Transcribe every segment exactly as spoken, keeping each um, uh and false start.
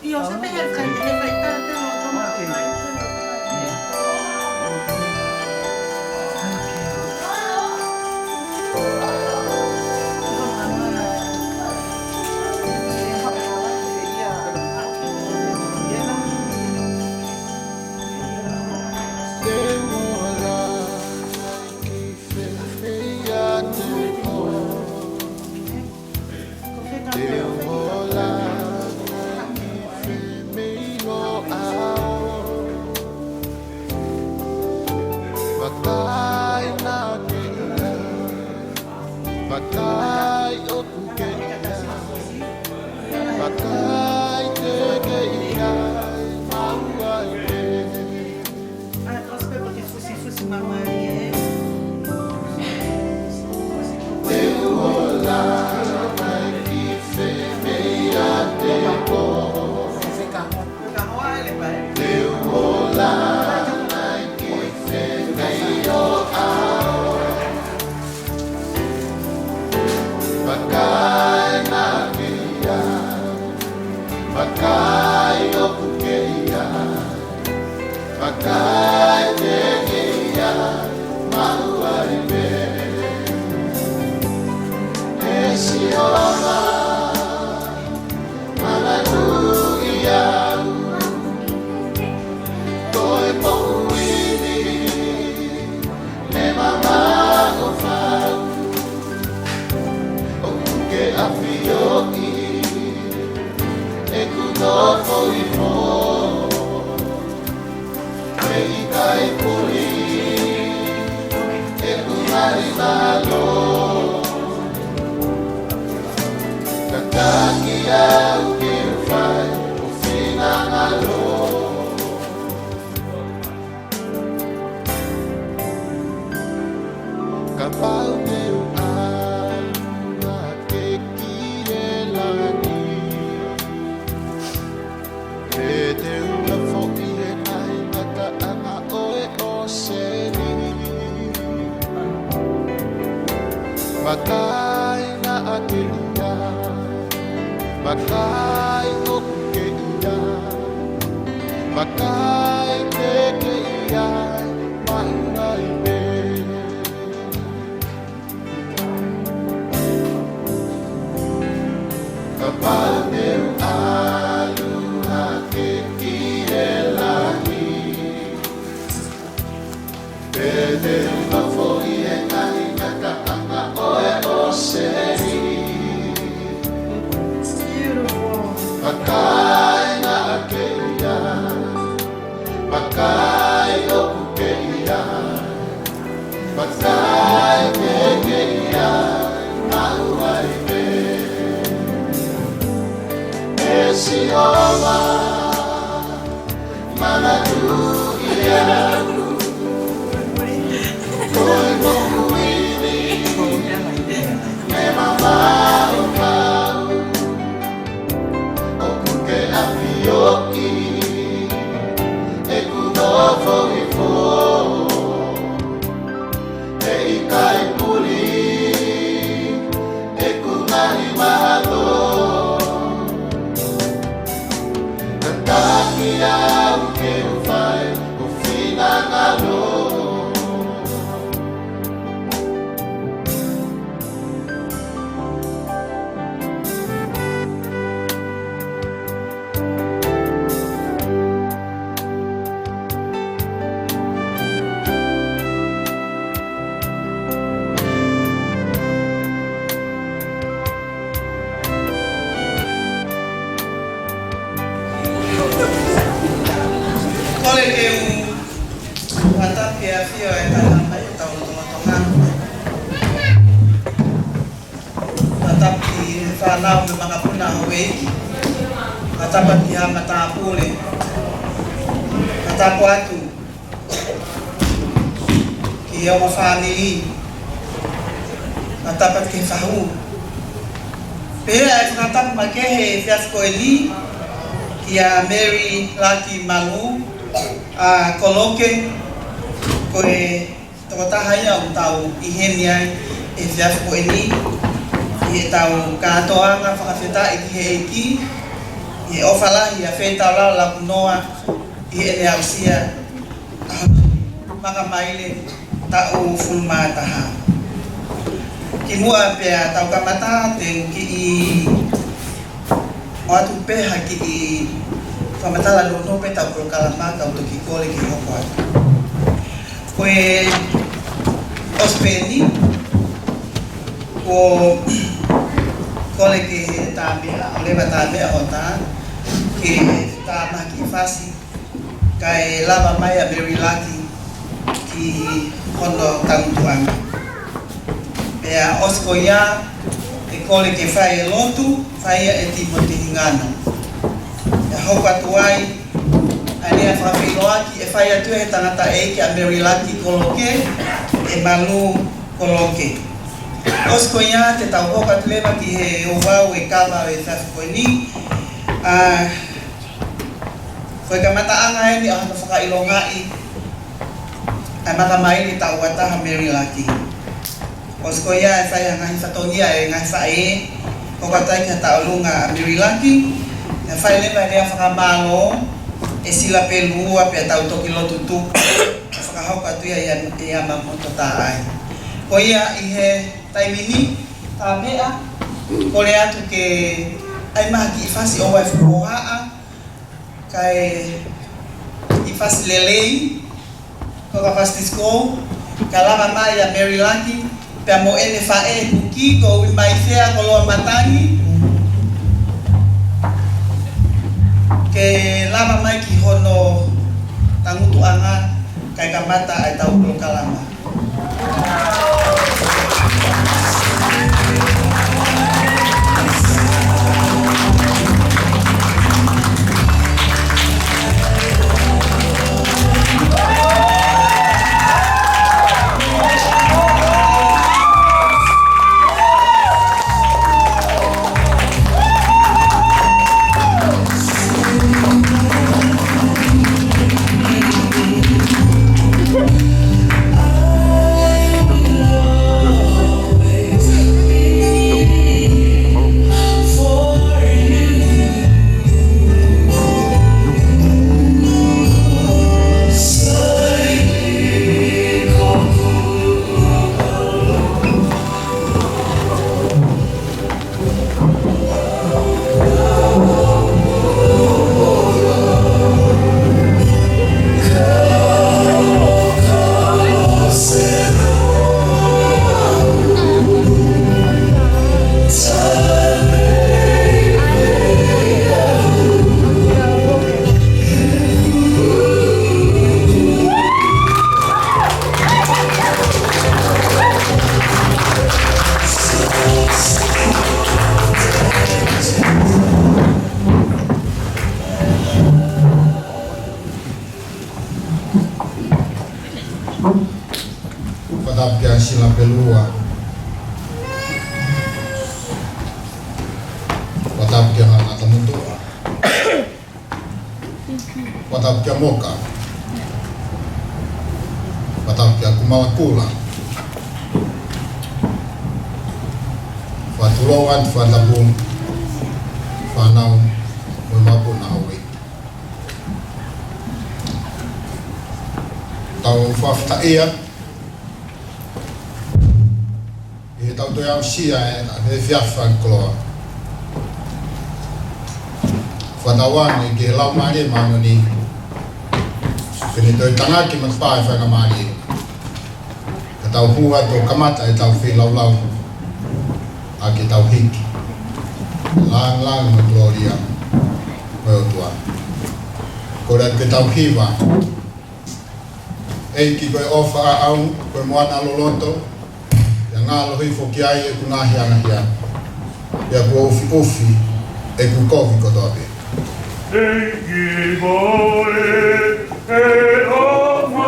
ʻIo, se pehē fai, he fai tā te o toma fai. Vakai ʻoku ke ʻi ai, vakai te ke ʻi ai, maʻu ai pē. Te u ola mai ki fē meia te ko. Te u ola mai ki fē meia ʻo ʻao. Vakai naʻa ke ʻi ai, vakai ʻoku ke ʻi ai, vakai te ke ʻi ai, maʻu ai pē. ʻE Sihova, manatuʻi au, ko e moʻui ni, ne mamaʻo fau, ʻoku ke ʻafioʻi ʻeku nofo hifo. ʻE ʻikai puli ʻeku ngaahi mahalo. Kātaki au ke u fai ho finangalo. Kapau te u ʻalu hake ki he langi, pe te u nofoʻi he ngaahi ngataʻanga ʻo e ʻōseni, vakai naʻa ke ʻi ai, vakai ʻoku ke ʻi ai, vakai te ke ʻi ai, maʻu ai pē. Kapau te u ʻalu hake ki he langi, pe te u nofoʻi he ngaahi ngataʻanga ʻo e ʻōseni, vakai naʻa ke ʻi ai, vakai ʻoku ke ʻi ai, vakai te ke ʻi ai, maʻu ai pē. ʻE Sihova, manatuʻi au, ko e moʻui ni, ne mamaʻo fau, ʻoku ke ʻafioʻi ʻeku nofo hifo. ʻE ʻikai puli ʻeku ngaahi mahalo. Kātaki au ke u fai ho finangalo. Kole ke u ʻatā ke ʻafio e tangata ʻi hotau lotolotonga. Tapu ki he fānau mo e makapuna ʻo e ʻEiki. Tapu ki he matāpule. Tapu atu ki he ongo fāmili. Tapu atu ki he fahu. Pea ʻe fakatapu makehe he efiafi ko eni kia Mary Laki Malu, ʻa Koloke, ko e tokotaha ia ʻoku tau ʻi heni ai he efiafi ko eni, ʻi heʻetau kātoanga fakafetaʻi ki he ʻEiki, ʻi he ʻofa lahi ʻa Fetaulala Lakunoa ʻi heʻene aʻusia ʻa hono makamaile taʻu hongofulu mā taha. Kimuʻa pea tau kamata, te u kiʻi ʻoatu pē ha kiʻi fakamatala nounou pē ʻetau polokalama kae toki kole ke hoko atu. Ko e ʻosi pē eni, ko e kole ke tā meʻa, ʻo leva tā meʻa hota, ke tā maha kiʻi fasi, kae lava mai ʻa Mary Lucky ki hono tangutuʻanga. Pea ʻosi ko ia, ʻe kole ke fai e lotu, fai ia ʻe Timoti Hingano. Pea hoko atu ai ʻa e lea fakafeʻiloaki, ʻe fai atu ia ʻe he tangataʻeiki ʻa Mary Lucky Koloke, ʻe Malu Koloke. ʻOsi ko ia, te tau hoko atu leva ki he ouau e kava ʻo e efiafi ko eni. ʻA, ko e kamataʻanga eni ʻa hono fakaʻilongaʻi ʻa e makamaile taʻu ua taha ʻa Mary Lucky. ʻOsi ko ia, ʻe fai ha ngaahi fatongia ʻe he ngaahi faʻē, hoko atu ai ki he tauʻolunga ʻa Mary Lucky, ʻe fai leva e lea fakamālō, ʻe sila pē lua pea tau toki lotu tuku, fakahoko atu ia ʻi he, ʻi he Yamamoto Taai. Ko ia ʻi he taimi ni, tā meʻa, kole atu ke ʻai maha kiʻi fasi ʻoua ʻe fuʻu hohaʻa, kae kiʻi fasi lelei, ko e kiʻi fasi disco, kae lava mai ʻa Mary Lucky, pea mo ʻene faʻē kuo kiʻi ko ui mai fea ko Loa Matangi, ke lava mai ki hono tangutuʻanga, kae kamata ʻa ʻetau polokalama. Fakatapu kia Sila Pelua. Fakatapu kia Ngata Motuʻa. Fakatapu kia Moka. Fakatapu kia Kumalakula. Fakatulou atu fakatapu fānau mo e mapuna Hauaiki. Tau fakafetaʻia ʻi heʻetau toe aʻusia e, e efiafi fakakoloa. Fakatauange ki he Laumālie Māʻoniʻoni ke ne toe tangaki matapā e faingamālie, ka tau hū atu ʻo kamata ʻetau feilaulau ʻaki ʻetau hiki. Lāngilangi mo e kolōlia mo e ʻOtua. Kole atu ke tau hiva. ʻEiki, ko e ʻofa ʻaʻau ko e moana loloto, ʻe ngalo hifo ki ai ʻeku ngaahi angahala, pea kuo ʻufiʻufi ʻeku kovi kotoa pē. ʻEiki, ko e, e ʻofa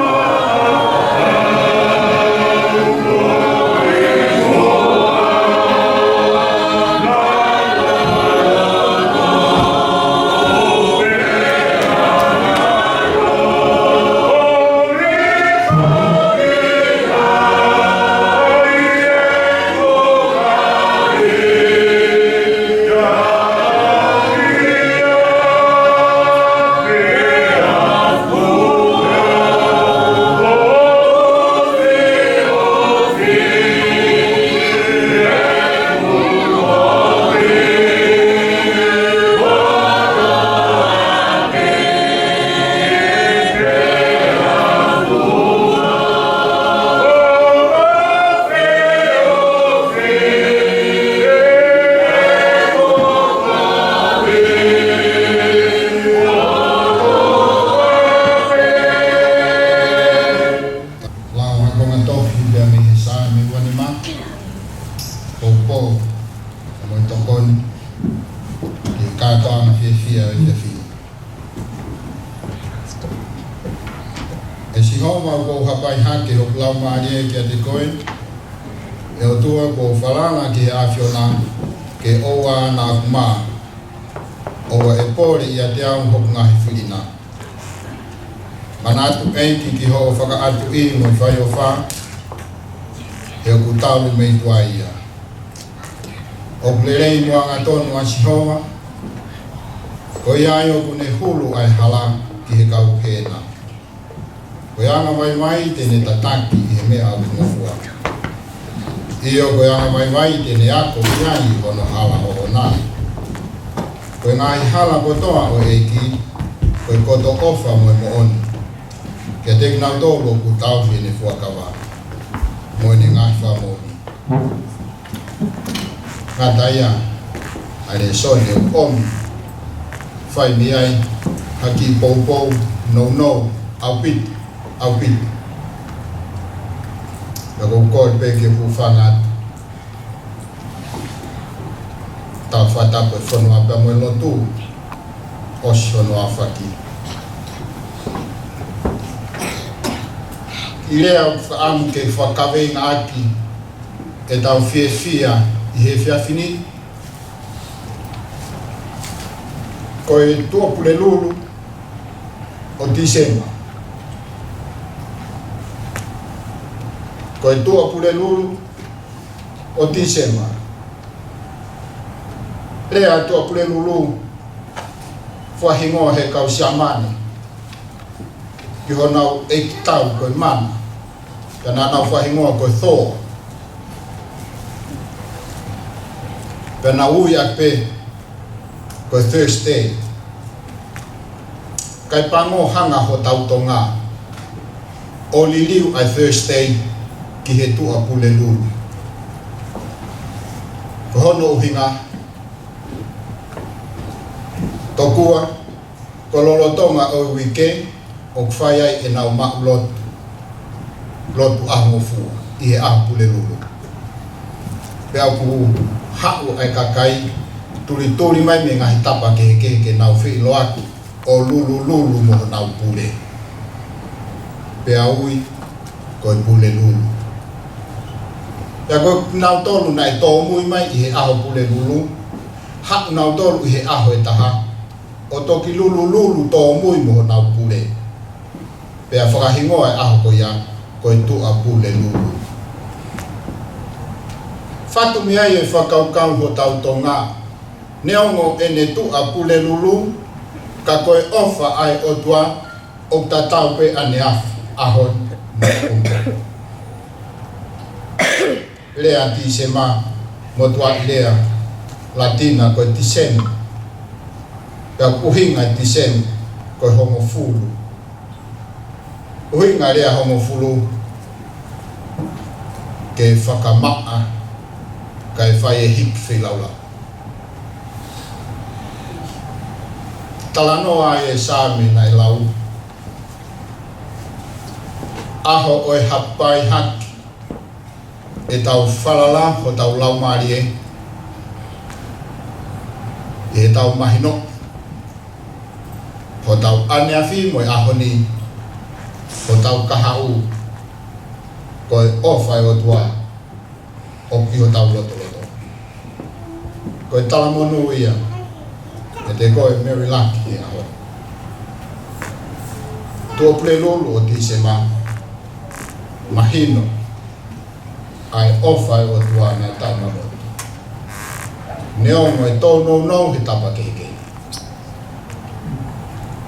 ʻE Sihova, ʻoku ou hapai hake hoku laumālie kiate koe. ʻE ʻOtua, ʻoku ou falala ki he ʻAfiona ke ʻoua naʻa ku mā. ʻOua ʻe pole ʻiate au hoku ngaahi fili na. Manatu ʻEiki ki hoʻo fakaʻatuʻi mo e faiofa, he ʻoku talu mei tuai ia. ʻOku lelei mo angatonu ʻa Sihova, ko ia ai ʻoku ne hulu ʻa e hala ki he kau kehe na. Ko e angavaivai te ne tataki ʻi he meʻa ʻoku ngofua. ʻIo, ko e angavaivai te ne ako ki ai hono hala hoʻona. Ko e ngaahi hala kotoa ʻo e ʻEiki, ko e koto ʻofa mo e moʻoni. Kiate kinautolu ʻoku tauhi ʻene fuakava mo ʻene ngaahi fakamoʻoni. Ngata ia, ʻa e lēsoni ʻoku ʻomi, fai mei ai ha kiʻi poupou nounou, ʻaupito, ʻaupito. Ka ʻoku ou kole pē ke u hūfanga atu. Tau fakatapu e fonua pea mo e lotu, ʻosi hono aofaki. ʻI he lea ʻoku fakaʻamu ke fakakaveinga ʻaki ʻetau fiefia ʻi he efiafi ni, ko e Tuʻapulelulu ʻo Tīsema. Ko e Tuʻapulelulu ʻo Tīsema. Lea Tuʻapulelulu, fakahingoa he kau Siamane ki honau ʻeikitau ko e mana, pea naʻa nau fakahingoa ko e Thor. Pea nau ui ʻaki pē ko e Thursday. Kae pango hanga hotau Tonga ʻo liliu ʻa e Thursday ki he Tuʻapulelulu. Ko hono ʻuhinga, tokua ko lolotonga ʻo e uike ʻoku fai ai ʻenau maʻu lotu, lotu ʻaho ngofua ʻi he ʻaho Pulelulu. Pea ʻoku haʻu ʻa e kakai tulituli mai mei he ngaahi tapa kehekehe ke nau feʻiloaki ʻo lulululu mo honau pule. Pea ui ko e Pulelulu. Pea ko kinautolu naʻe tōmui mai ʻi he ʻaho Pulelulu, haʻu nautolu ʻi he ʻaho ʻe taha ʻo toki lulululu tōmui mo honau pule. Pea fakahingoa e ʻaho ko ia ko e Tuʻapulelulu. Fatu mei ai e fakakaukau hotau Tonga, neongo ʻene Tuʻapulelulu, ka ko e ʻofa ʻa e ʻOtua ʻoku tatau pē ʻaneafi, ʻaho ni mo e ʻaho. Lea Tīsema, motuʻaʻi lea Latina ko e Tīsema. Pea ʻuhinga e Tīsema ko e hongofulu. ʻUhinga lea hongofulu, ke fakamaʻa, kae fai e hiki feilaulau. Talanoa ai e Saame naʻe lau, ʻaho ʻo e hapai hake ʻetau falala hotau laumālie, ʻi heʻetau mahino hotau ʻaneafi mo e ʻaho ni, hotau kahaʻu, ko e ʻofa e ʻOtua ʻoku ʻi hotau lotoloto. Ko e talamonū ia, ʻe te ko e Mary Lucky he ʻaho. Tuʻapulelulu ʻo Tīsema, mahino ʻa e ʻofa e ʻOtua naʻe taʻemamotu. Neongo e tōnounou he tapa kehekehe,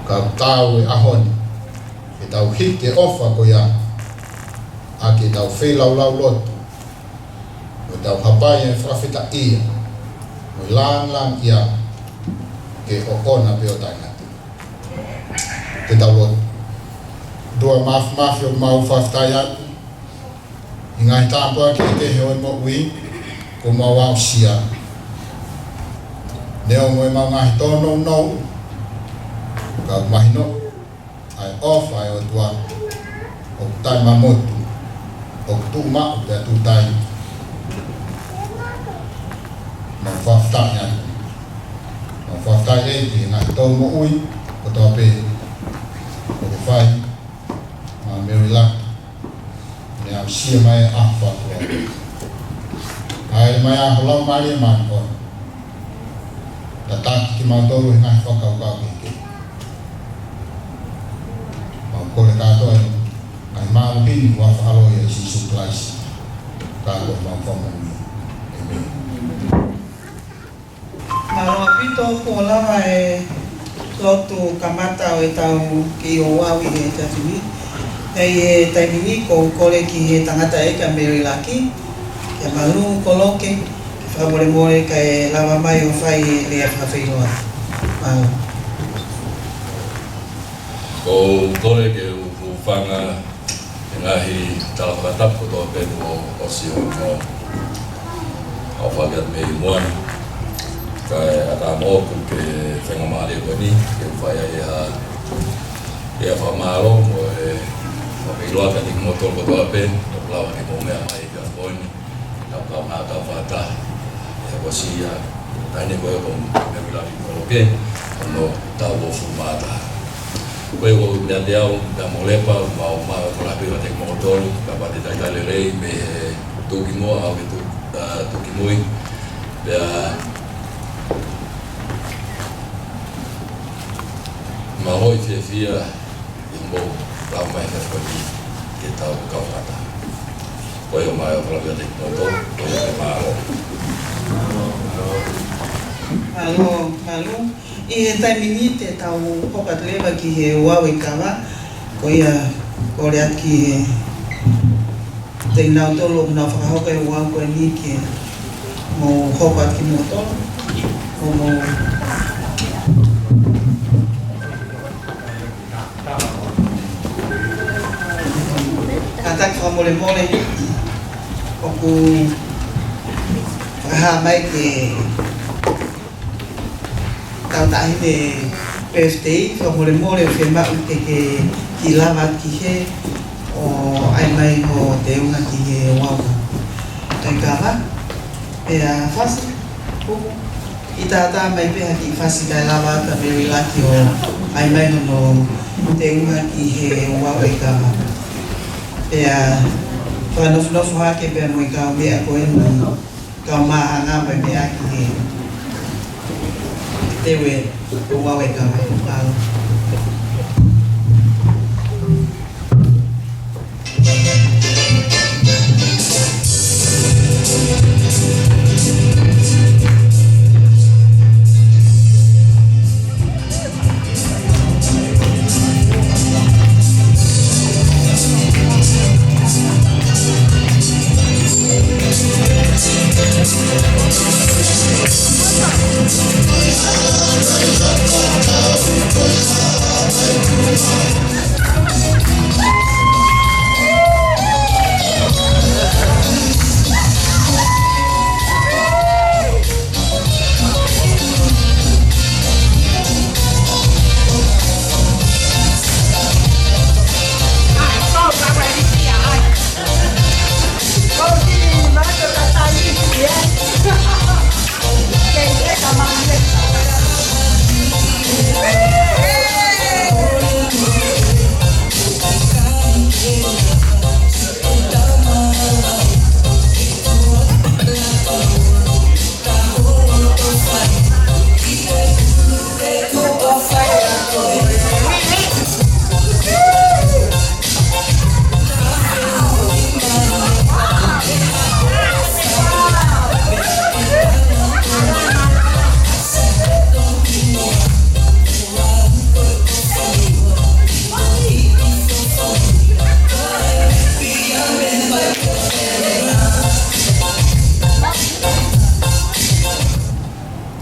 ka ʻoku taau e ʻaho ni ke tau hiki e ʻofa ko ia ʻaki ʻetau feilaulau lotu, mo ʻetau hapai e fakafetaʻia mo e lāngilangiʻia ke ʻoʻona pē ʻo taʻengata. Ke tau lotu. ʻOtua Māfimafi, ʻoku mau fakafetaʻi atu ʻi he ngaahi tāpuaki kehekehe ʻo e moʻui kuo mau aʻusia. Neongo ʻemau ngaahi tōnounou, ka ʻoku mahino ʻa e ʻofa e ʻOtua ʻoku taʻemamotu, ʻoku tuʻumaʻu pea tuʻutai. Mau fakafetaʻi atu. Mau Fakafetaʻi ki he ngaahi tō moʻui kotoa pē ʻoku fai maʻa Mary Lucky, meʻa aʻusia mai ʻa e ʻaho fakuo. ʻAi mai ʻa ho Laumālie Māʻoniʻoni, tataki kimautolu he ngaahi fakakaukau kehekehe. Mau kole kātoa ʻi he ngaahi mālohi ni ʻi he huafa ʻo Sīsū Kalaisi, ko homau Fakamoʻui. ʻĒmeni. Mālō ʻaupito, kuo lava e lotu kamata ʻo e tau ki ʻo vave he taimi ni. ʻI he taimi ni, ʻoku ou kole ki he tangataʻeiki ʻa Mary Lucky, kia Malu Koloke, ke fakamolemole kae lava mai ʻo fai e lea fakafeʻiloaki. Mālō. ʻOku ou kole ke u hūfanga he ngaahi tala fakatapu kotoa pē kuo ʻosi hono ʻohake atu mei muʻa ni. Kae ʻatā moʻoku ke fenga mālie ko eni, ke u fai ai ha, ha fakamālō mo e, mo e ʻiloa kiate kimoutolu kotoa pē, ʻoku lava ke mou meʻa mai ki he ʻaho ko eni. Tau kau mā kau fakataha. ʻE ko sia, taʻahine ko ē ko Mary Lucky Koloke, hono taʻu uofulu mā taha. Ko ia ʻoku ou meʻa atu au, ta mo lepa, mau, mau kole pē kiate kimoutolu, kapau te talitali lelei, mei he tuʻukimuʻa, ʻo aʻu ki he tuʻu, ʻa, tuʻukimui. Pea, mau ʻi he fiefia, ʻi hoʻomou lau mai he efiafi ni ke tau kau fakataha. Ko ia mai ʻoku ou kole kiate kimoutolu, ko ia ke mālō. Mālō, mālō. ʻI he taimi ni te tau hoko atu leva ki he ouau e kava, ko ia kole atu ki he tangataʻeiki ʻoku nau fakahoko e ouau ko eni ke mou hoko atu kimoutolu, ʻo mou kātaki fakamolemole, ʻoku fakahā mai ke tau taʻahine birthday, fakamolemole ʻoku fiemaʻu ke ke kiʻi lava ki hē ʻo ʻai mai hoʻo teunga ki he ouau e kava. Pea Fasi, Kuku, ʻi he taimi mai pē ha kiʻi fasi kae lava ʻa Mary Lucky ʻo ʻai mai hono teunga ki he ouau e kava. Pea fakanofonofo hake pea mo e kau meʻa ko eni, kau māhanga mai meʻa ki he teu e ouau e kava. Mālō.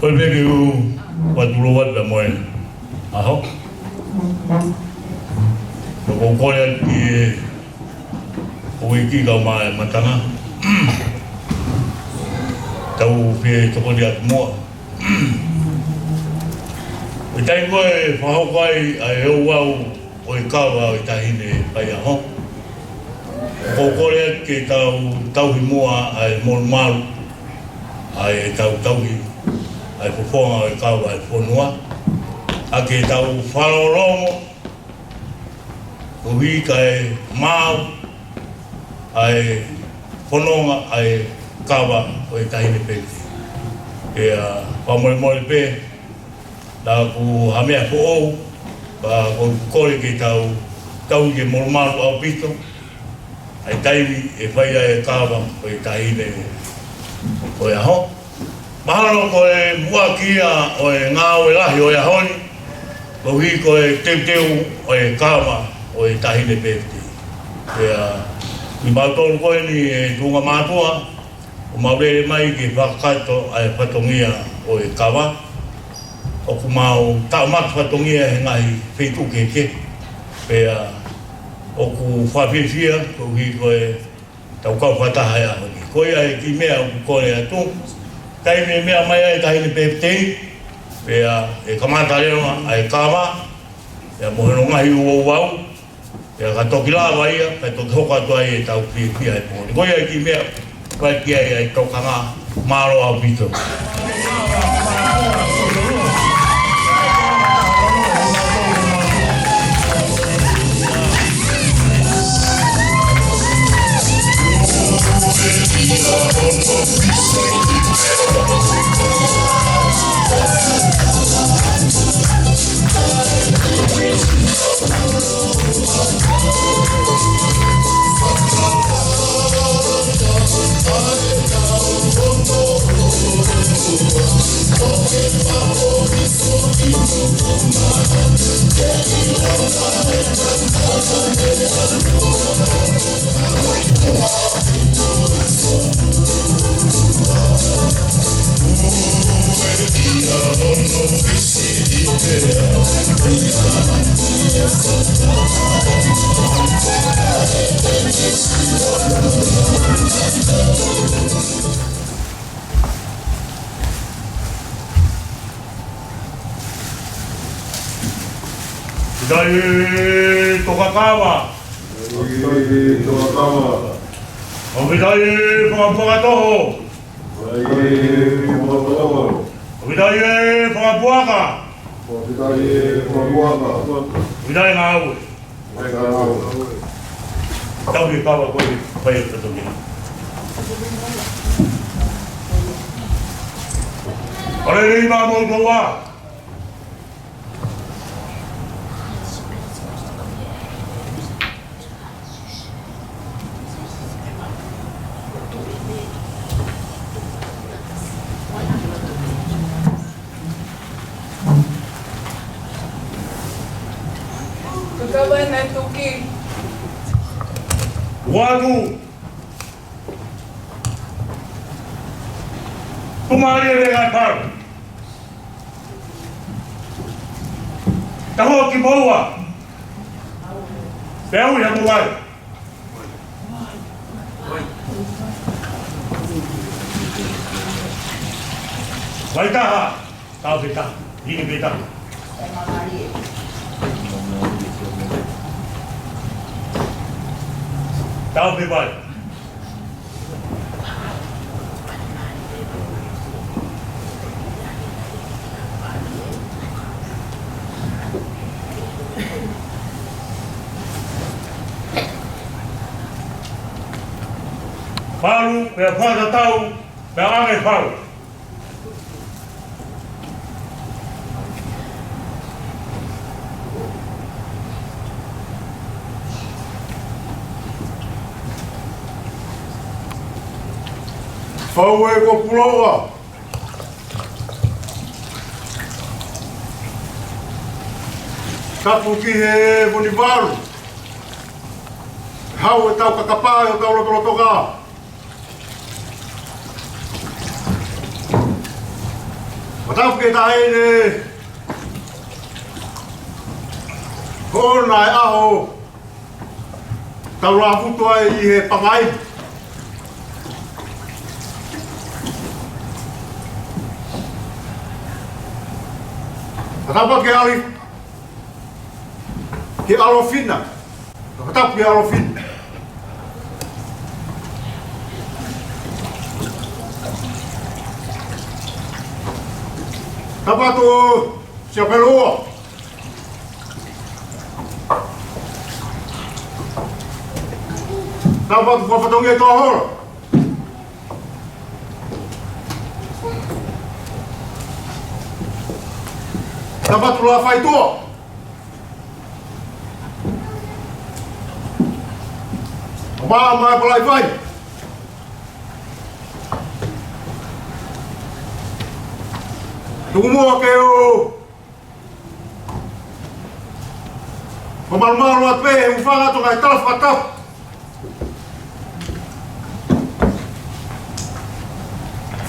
Ko e peke u watulou atu pea mo e ʻaho. Ko e kole atu ki he uike kau mai matanga. Tau fie tokoni atu muʻa. ʻI he taimi ko ē ʻe fakahoko ai ʻa e ouau ʻo e kava ʻo e taʻahine faiʻaho, ʻoku ou kole atu ke tau tauhi muʻa ʻa e molumalu, ʻa e tau tauhi ʻa e fofonga ʻo e kava ʻo e fonua, ʻa ke tau fakalongolongo, koeʻuhi kae maau ʻa e fononga ʻa e kava ʻo e Taʻahine Pēpitei. Pea fakamolemole pē, naʻa ku ha meʻa foʻou, pea ʻoku ou kole ke tau, tau ke molumalu ʻaupito, ʻa e taimi ʻe fai ai e kava ʻo e Taʻahine ʻo e ʻaho. Mahalo ko e muʻaki ia ʻo e ngāue lahi ʻo e ʻaho ni, koeʻuhi ko e teuteu ʻo e kava ʻo e Taʻahine Pēpitei. Pea, ʻi mautolu ko eni ʻe tuʻunga mātuʻa, ʻoku mau lele mai ke fakakakato ʻa e fatongia ʻo e kava. ʻOku mau taʻomaki fatongia he ngaahi feituʻu kehekehe. Pea ʻoku fakafiefia koeʻuhi ko e tau kau fakataha he ʻaho ni. Ko ia e kiʻi meʻa ʻoku kole atu. Taimi ʻe meʻa mai ai e Taʻahine Pēpitei, pea ʻe kamata leva ʻa e kava, pea mo hono ngaahi ouau, pea ka toki lava ia, kae toki hoko atu ai ʻetau fiefia he pō ni. Ko ia e kiʻi meʻa, fai ki ai ʻa e tokanga, mālō ʻaupito. Fakafetaʻi Tokakava. Fakafetaʻi Tokakava. Fakafetaʻi Fakapuakatoho. Fakafetaʻi Fakapuakatoho. Fakafetaʻi Fakapuaka. Fakafetaʻi Fakapuaka. Fakafetaʻi Ngāue. Fakafetaʻi Ngāue. Tau ke kava ko e fai o tato mea. ʻOleli mā mou toa. Kakava ena e tuki. Watu. Tuʻumālie e ngaahi palo. Taho ki moua. Pea ui ha tuai. Vaitaha. Tau pē taha. Hine pē taha. Tau pē vai. Falu, pea fata tau, pea ʻange falu. Fau e ko puloa. Tapu ki he Vunivalu. Hau e tau kakapa e o tau lotolotoka. Matapu ke taʻahine. Ko ʻona e ʻaho. Tau lāvutu ai ʻi he pangai. Matapu ke ali. Ke ʻAlofina. Fakatapu ki ʻAlofina. Tapu atu, Siapelu ua. Tapu atu, Fuafatongia Toahola. Tapu atu, Lafaitua. Mā, Mā Palaivai. Tuku muʻa ke u fakamalumalu atu pē, u fanga atu ngaahi tala fakatapu.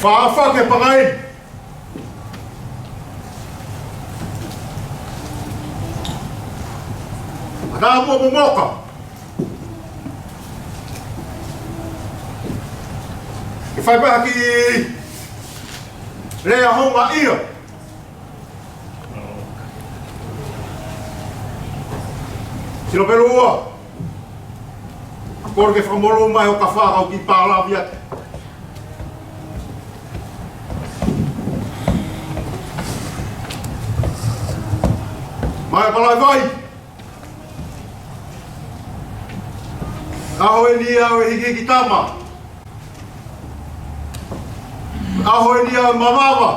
Fafake pangai. Mata mo momoka. Ke fai pē ha kiʻi lea houngaʻia. Siapelu ua. Kole ke fakamolū mai ʻo ka faka ʻo ki pālavi atu. Mā Palaivai. ʻAho eni ia ʻo e hikihiki tama. ʻAho eni ia ʻo e mavava.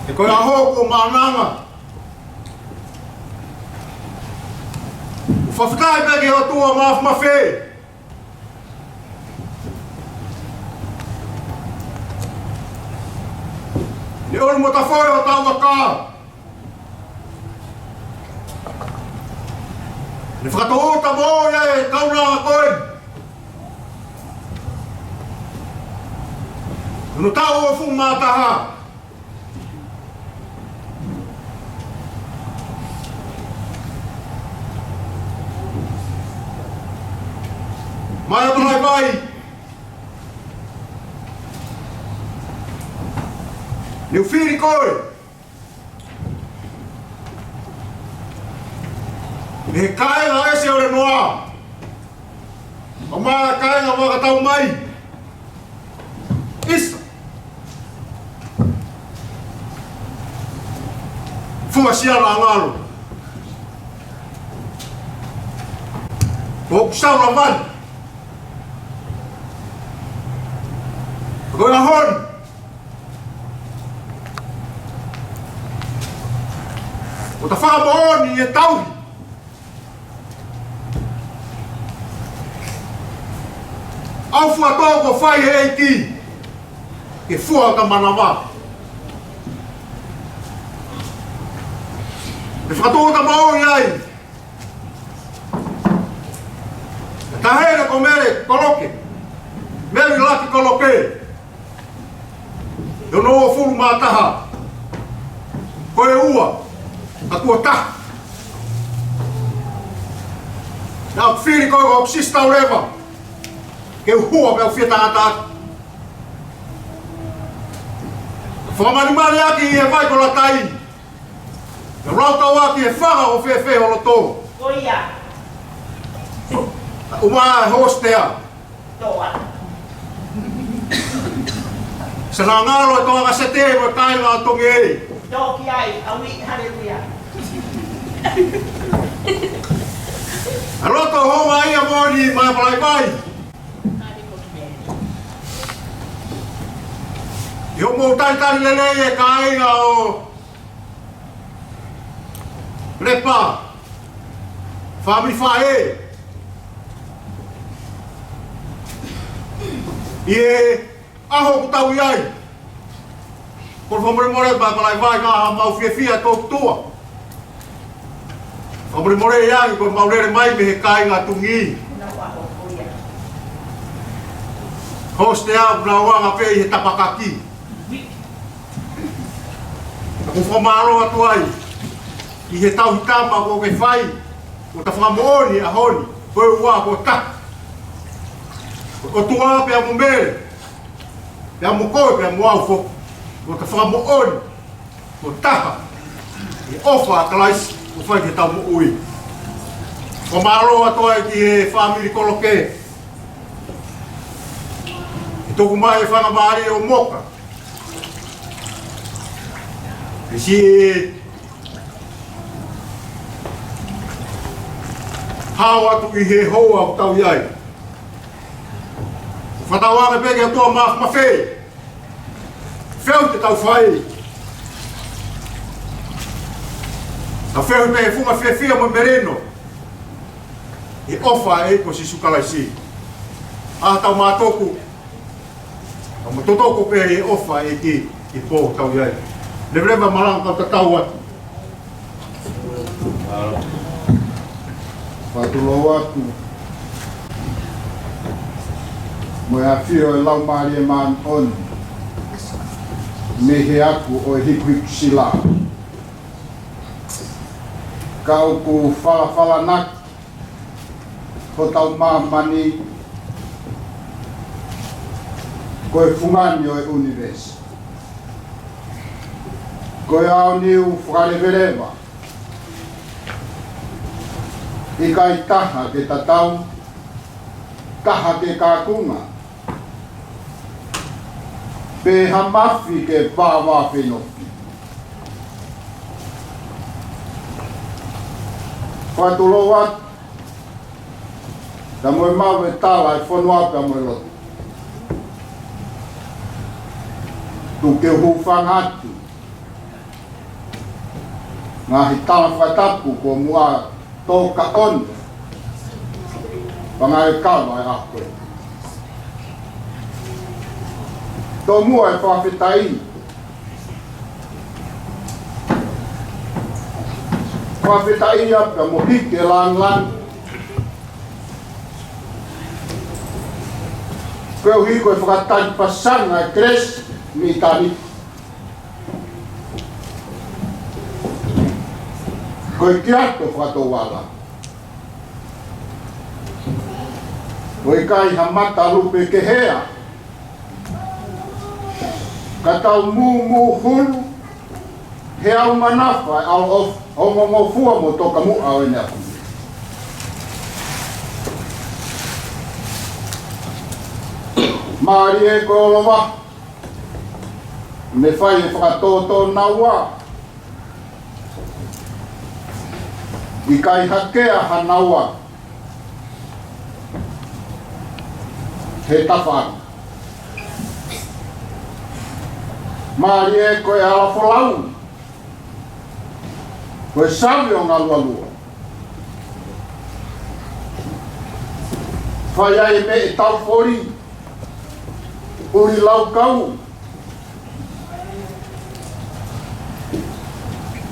He ko e ʻaho ko Maʻananga. Fakafetaʻi pē ki he ʻOtua Mafimafi. Ne ʻomi mo tafoe ʻo tau maka. Ne fakatō ta mo ia e kaunanga ko ē. Hono taʻu uofulu mā taha. Mā Palaivai. Ne u fili koe mei he kāinga ʻEsi ʻo Lenoa. ʻO mā kāinga Vakatau mai. ʻIsa. Fua sia la ngalo. Ko ʻeku sau la vani. Ko e ʻaho ni. ʻO ta fakamoʻoni e tauhi. ʻAu fua tō ko fai he ʻEiki. Ke fua ʻo ta manava. Ke fakatō ta moʻui ai. Tahele ko Mele Koloke. Mele Laki Koloke. Hono uofulu mā taha. Ko e ua. Ka kuo taha. Naʻa ku fili koe ko hoku sisitā leva. Ke u hua pea u fie tangata. Fakamalimali ʻaki ʻi he vai ko Latai. Ke lau tau ʻaki e fanga ʻo fēfē ʻo loto. Ko ia. ʻUma e hostea. Toa. Sa na ngalo e toa ka sete mo e kāinga ʻo Tongi. Tō ki ai, ʻaui, haleluia. ʻA loto homa ia moʻoni Mā Palaivai. ʻI hoʻomou talitali lelei e kāinga ʻo Lepa, fāmili faʻē. ʻI he ʻaho ʻoku tau ʻi ai. Ko e fakamolemole Mā Palaivai ka ha mau fiefia tō tuʻa. Fakamolemole ia ko e mau lele mai mei he kāinga Tongi. Hostea ʻoku nau anga pē ʻi he tapakaki. ʻOku fakamālō atu ai ʻi he tauhi tama kuo ke fai, kuo ta fakamoʻoni ʻaho ni, ko e ua kuo taha. Ko e ʻOtua pea mo Mele, pea mo koe, pea mo au foki. Kuo ta fakamoʻoni, kuo taha. ʻI he ʻofa ʻa Kalaisi, kuo fai ki heʻetau moʻui. Fakamālō atu ai ki he fāmili Koloke. ʻI he tuku mai e fanga mālie ʻo Moka. Siʻi hao atu ʻi he houa ʻoku tau ʻi ai. Fakatauange pē ki he ʻOtua Māfimafi. Feʻunga te tau fai. Tau feʻunga pē he funga fiefia mo e melino. ʻI he ʻofa ʻa e ʻEiki ko Sīsū Kalaisi. ʻA tau mātoku. Tau mātoku pē ʻi he ʻofa ʻa e ʻEiki ʻi he pō ʻoku tau ʻi ai. Leveleva malanga kau tatau atu. Fakatulou atu. Mo e ʻafio ʻo e Laumālie Māʻoniʻoni. Mei he ako ʻo e hikuhiku sila. Ka ʻoku falafalanaki hotau māmani ko e fungani ʻo e ʻunivēsi. Ko e aoniu fakaleveleva. ʻIkai taha ke tatau, taha ke kakunga, pe ha mafi ke vāvāfenofi. Fakatulou atu, ta mo e mau e tala e fonua pea mo e lotu. Tuku ke u hūfanga atu. Ngaahi tala fakatapu ko muʻa tō ka ʻoni. Panga e kava e ako e. Tō muʻa e fakafetaʻi. Fakafetaʻi ia pea mo Hike Langilangi. Koeʻuhi ko e fakatalipasanga e kelesi mei Tani. Ko e kiato fakatouala. ʻOku ʻikai ha mata lupe ke hea. Ka tau mūmū hulu, he ʻau manafa, ʻe ʻaloʻofa, ongongofua mo tokamuʻa ʻo ʻene ʻapi. Mālie ko Lova, ne fai e fakatōtō naua. ʻIkai hakea ha naua he tafaʻaki. Mālie ko e ala folau, ko e savi ʻo ngalualua. Fai ai e meʻa ʻe tau foli, ʻuli laukau.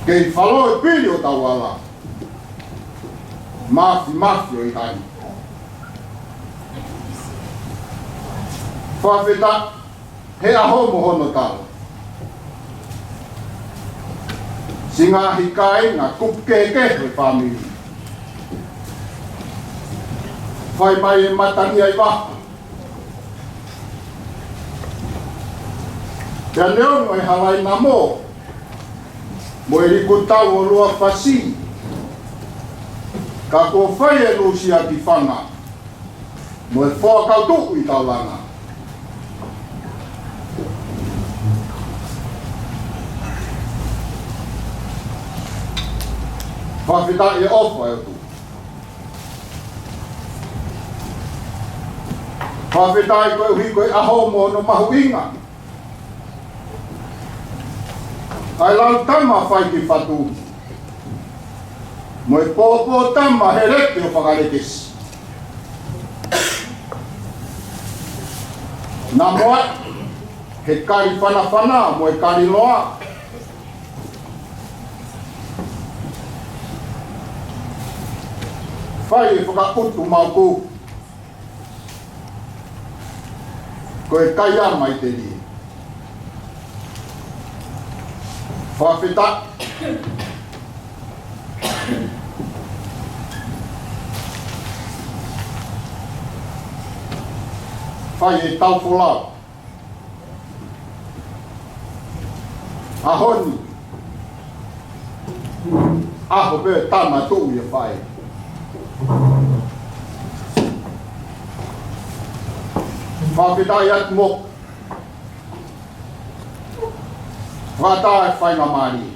Kei falo e pili ʻo tau ala. Māfimafi ʻo ʻItali. Fakafetaʻi he ʻaho mo hono tala. Siʻi ngaahi kāinga kupu kehekehe ʻo e fāmili. Fai mai e matani ʻa e vaha. Pea neongo e hala ʻi Namo, mo e likutau ʻo Luafasi, ka kuo fai e lusia ki Fanga, mo e foa kau tuʻu ʻi Taulanga. Fakafetaʻi e ʻofa ʻa e ʻOtua. Fakafetaʻi koeʻuhi ko e ʻaho mo hono mahuʻinga. ʻA e lau tama fai ki fatu. Mo e pōpō tama he leke ʻo fakalekesi. Namoa he kali fanafana mo e kali loa. Fai e fakaʻutu mauku. Ko e kai a mai te lie. Fakafetaʻi. Fai e tau folau. ʻAho ni. ʻAho pē tama tuʻu ia fai. Fakafetaʻi atu mo. Fakataha e faingamālie.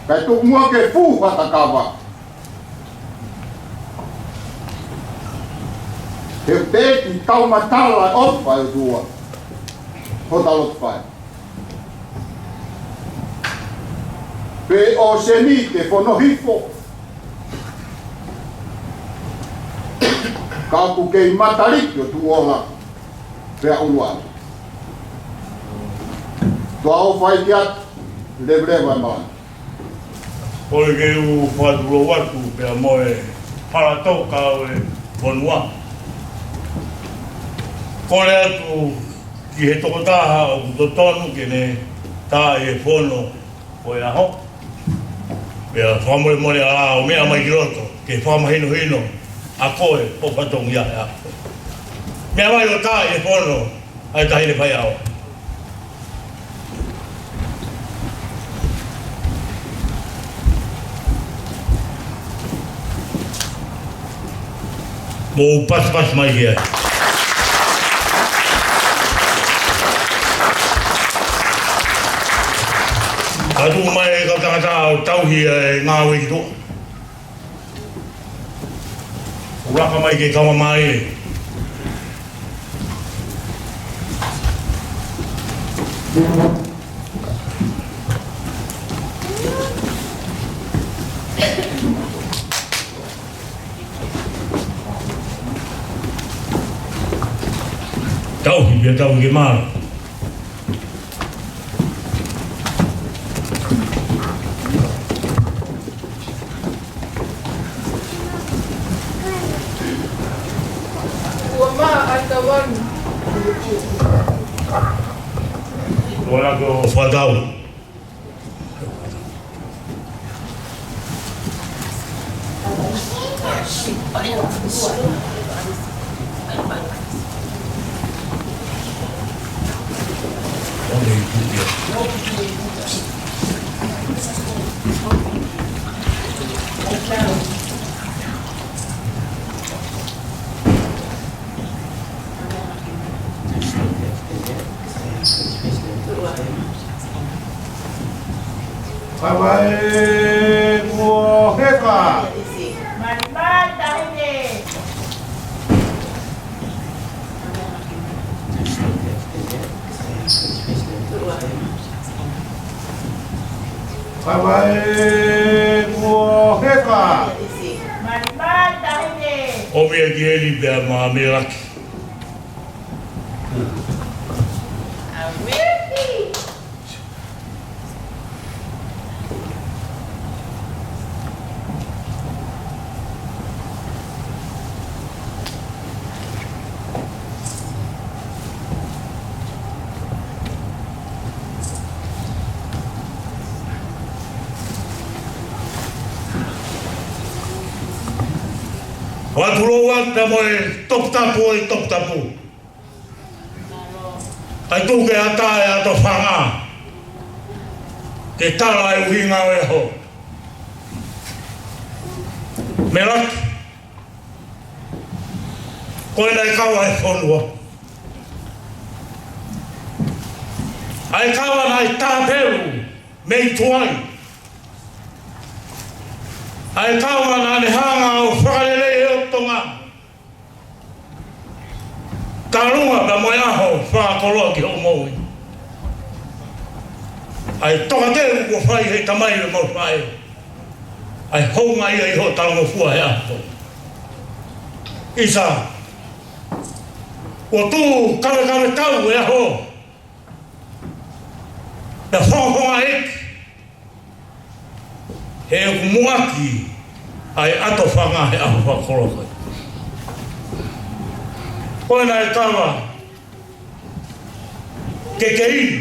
Kae tuku muʻa ke fuʻu fakakava. He ʻoku teʻeki ke tau matala ʻofa ʻa e ʻOtua. Hota lotu fai. Pe ʻoku seni te fono hifo. Ka ʻoku kei mataliki ʻo tuʻu ola. Pea ʻuluaki. Tuʻa ʻofa ʻi he ʻOtua, leveleva e malanga. Kole ke u fakatulou atu pea mo e hala toka ʻo e fonua. Kole atu ki he tokotaha ʻoku totonu ke ne tā e fono ʻo e ʻaho. Pea fakamolemole ʻa e ʻaho, meʻa mai ki loto, ke fakamahinohino ʻa koe ʻo fatongia e ʻaho. Meʻa mai ʻo tā e fono ʻa e taʻahine faiʻaho. Mou pasipasi mai ki ai. Ka tuʻu mai e kau tangata ʻo tauhi e ngāue ki tuʻa. ʻUluaki mai ke kama mai. Tauhi, pea tauhi ke mālō. Ua mā ai tawani. Ua lako fatau. Kavai mo heka. Kavai mo heka. ʻOmi ʻa e kiʻi eni pea mo Melaki. Fakatulou atu mo e toputapu ʻo e toputapu. ʻAi tuku ke ʻatā e ʻAtofanga ke tala e ʻuhinga ʻo e ʻaho. Melaki, ko e naʻe kava e fonua. ʻA e kava naʻe tāpelu mei tuai. ʻA e kava naʻa ne hanga ʻo fakalelei e ʻOtu Tonga. Kalunga pea mo e ʻaho fakakoloa ki hoʻo moʻui. ʻA e tokateu kuo fai he tamai mo e faʻē. ʻA e hounga ia ʻi hoʻo talangofua he ʻaho. ʻIsa, kuo tuʻu kavekave tau e ʻaho. Pea fongofonga ʻEiki. He ʻoku muʻaki ʻa e ʻAtofanga he ʻaho fakakoloa ko ē. Ko e naʻe kava ke ke inu,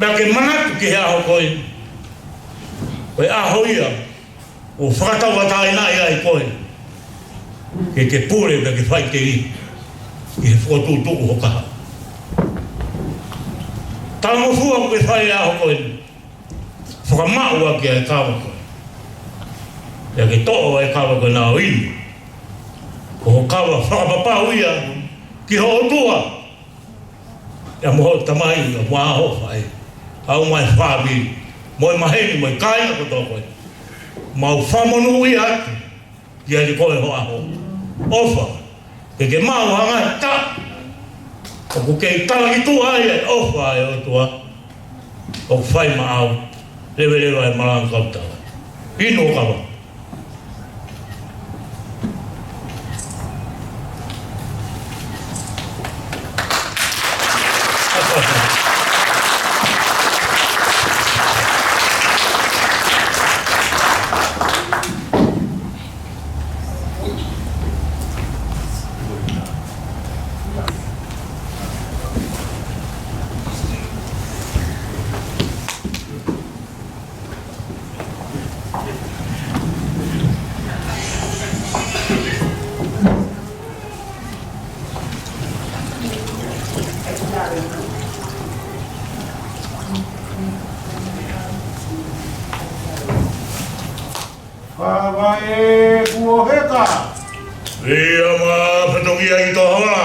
pea ke manatu ki he ʻaho ko ē. Ko e ʻaho ia ʻoku fakatauʻatāinaʻi ai koe. Ke ke pule pea ke faʻiteliha ki he fokotuʻutuʻu ho kahaʻu. Talangofua ʻoku ke fai he ʻaho ko ē. Fakamaʻu ʻaki ʻa e kava ko ē. Pea ke toʻo ʻa e kava ko ē naʻa ʻo inu. Ko ho kava fakapapau ia ki ho ʻOtua. ʻIa mo hoʻo tamai, ʻia mo hoʻo faʻē, ʻa e ngaahi fāmili, mo e maheni, mo e kāinga kotoa ko ē. Mau fakamonūʻia atu kiate koe ho ʻaho. ʻOfa ke ke maʻu ha ngaahi taʻu ʻoku kei talakituʻa ai e ʻofa ʻa e ʻOtua ʻoku fai maʻau, leveleva e malanga kautaha. Inu ʻo kava. Kava e kuo heka. ʻIa ma fatongia ʻi Tohola.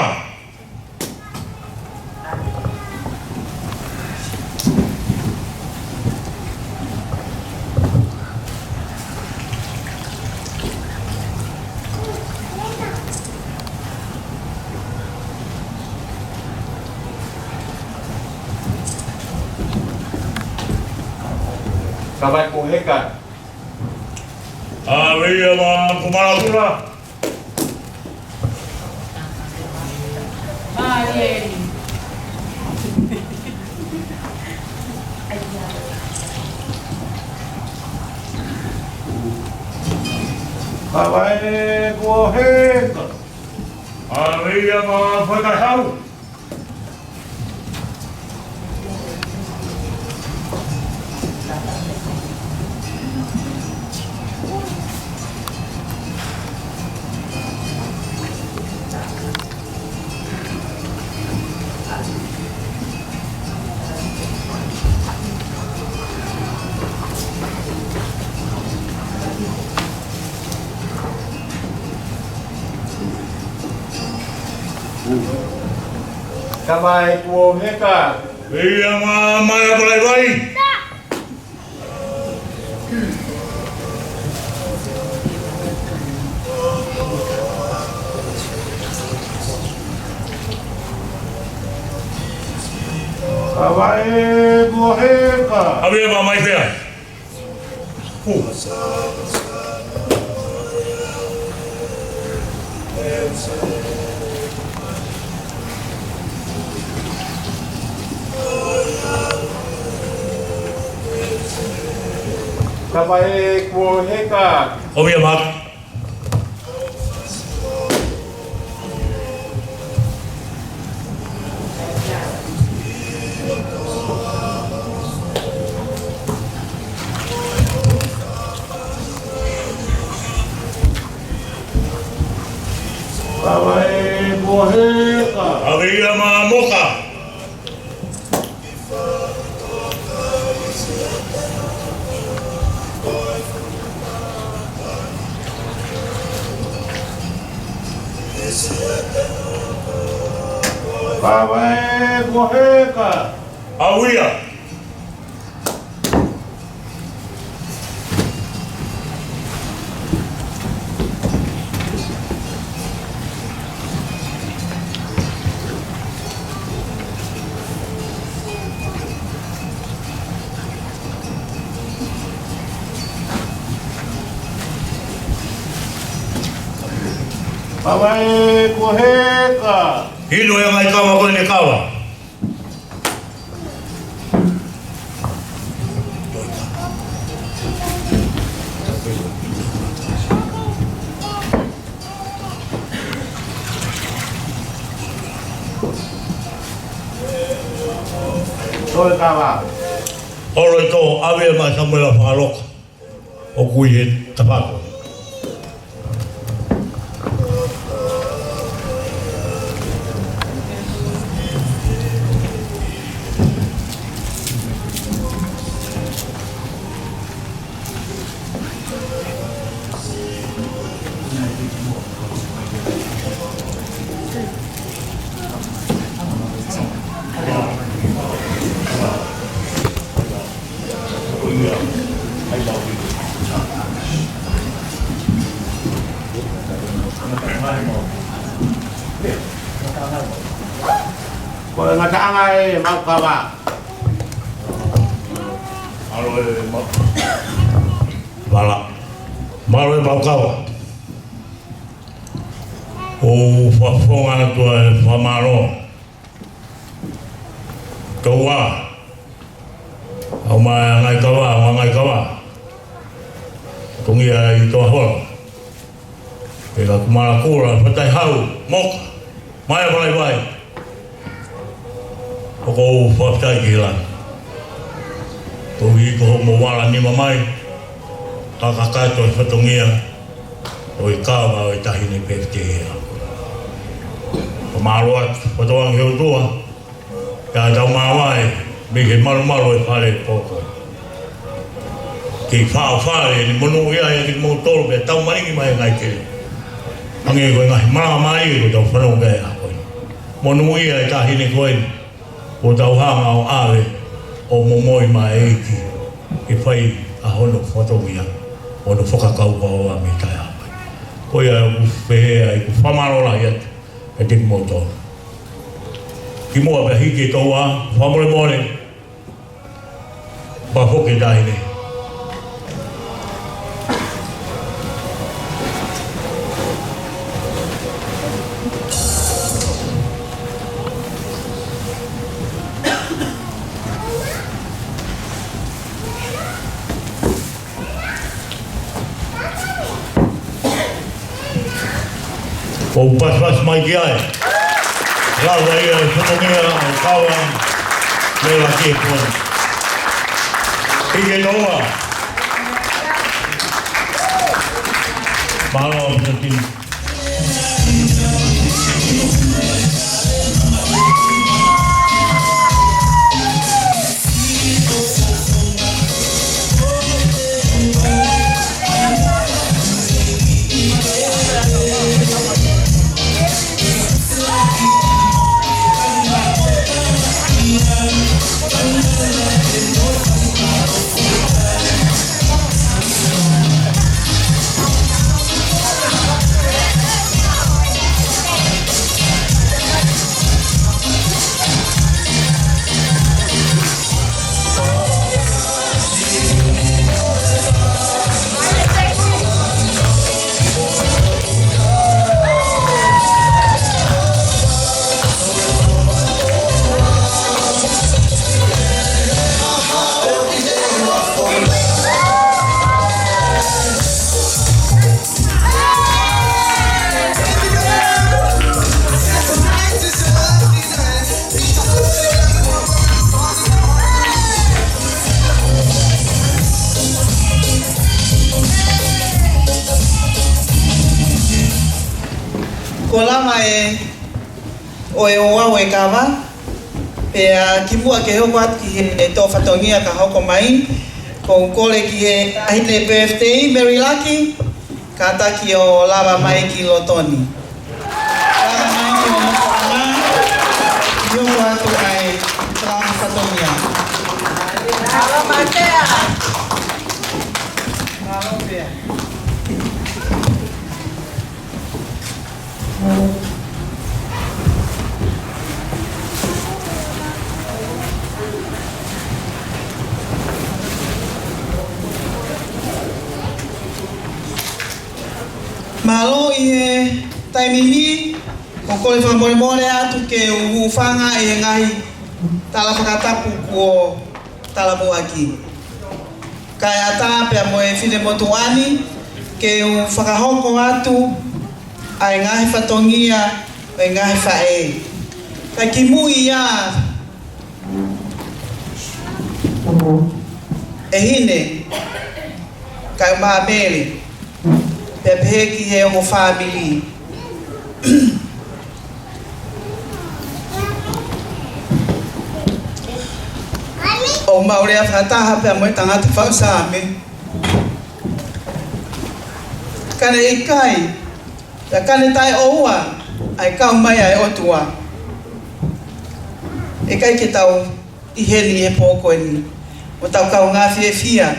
Kava e kuo heka. ʻAvea ma Kumalakula. Kava e kuo heka. ʻAvea ma Fakahau. Kava e kuo heka. ʻIa ma Maia Palaivai. Kava e kuo heka. ʻAvea ma Maifea. Kava e kuo heka. ʻAvea ma Kava e kuo heka. ʻAvea ma Moka. Kava e kuo heka. ʻAvea. Kava e kuo heka. Inu e ngaahi kava ko eni kava. Toe kava. Holo ʻi tō, ʻAvea ma Samuela Fakaloka. ʻOku ʻi he tafaʻaki. Ko e ngataʻanga ʻemau kava. Mālō e mau. Vala. Mālō e mau kava. ʻOku ou fakafofonga atu ʻa e fakamālō. Kau ā, ʻa e ngaahi kava, ʻa e ngaahi kava. Tongia ʻi Toahola. Pea ka Kumalakula, Fataihau, Moka, Maea Valaivai. ʻOku ou fakafetaʻi ki he langi. Koeʻuhi ko hoʻomo vala nima mai, ka kakato e fatongia ʻo e kava ʻo e Taʻahine Pefitei. Fakamālō atu, fakatauange ki he ʻOtua, ʻa ʻetau māvae, mei he malumalu ʻo e fale pō ko ē. Kei faʻo fale, ni monūʻia ʻa kimoutolu, pea tau malingi mai ngaahi kele. Hangē ko e ngaahi malanga mālie kuo tau fanongo ki ai he ʻaho ko eni. Monūʻia e taʻahine ko eni, kuo tau hanga ʻo ʻave, ʻo momoi mai e ʻEiki, ke fai ʻa hono fatongia, hono fakakaukau ʻa e meʻa taʻehaʻa. Ko ia ʻoku ou pehē ai ʻeku fakamālō lahi atu, ʻiate kimoutolu. Kimuʻa pea hiki e toua, fakamolemole, pea foki e taʻahine. ʻOku pasipasi mai ki ai. Lava ia e fatongia ʻo e kava mei Lakiepuana. ʻIkai ke noa. Mālō, Mister Tim. Kuo lava e ʻo e ouau e kava, pea kimuʻa ke hoko atu ki he tō fatongia ka hoko mai, ʻoku ou kole ki he taʻahine pefitei, Mary Lucky, kātaki ʻo lava mai ki loto ni. Lava mai ki hoʻomo motuʻanga, ʻi hoʻo ʻoatu ʻa e tō fatongia. Mālō Matea. Mālō pea. Mālō ʻi he taimi ni, ʻoku ou kole fakamolemole atu ke u hūfanga ʻi he ngaahi tala fakatapu kuo talamuʻaki. Kae ʻatā pea mo e finemotuʻa ni, ke u fakahoko atu ʻa e ngaahi fatongia ʻo e ngaahi faʻē. Kae kimui ia ʻe Hine, kae ʻumaʻā Mele, pea pehē ki he ongo fāmili. ʻOku mau lea fakataha pea mo e tangata faʻu Saame. Ka ne ʻikai, pea ka ne taʻeʻoua ʻa e kau mai ʻa e ʻOtua, ʻe ʻikai ke tau ʻi heni he pō ko eni. Mo tau kaungā fiefia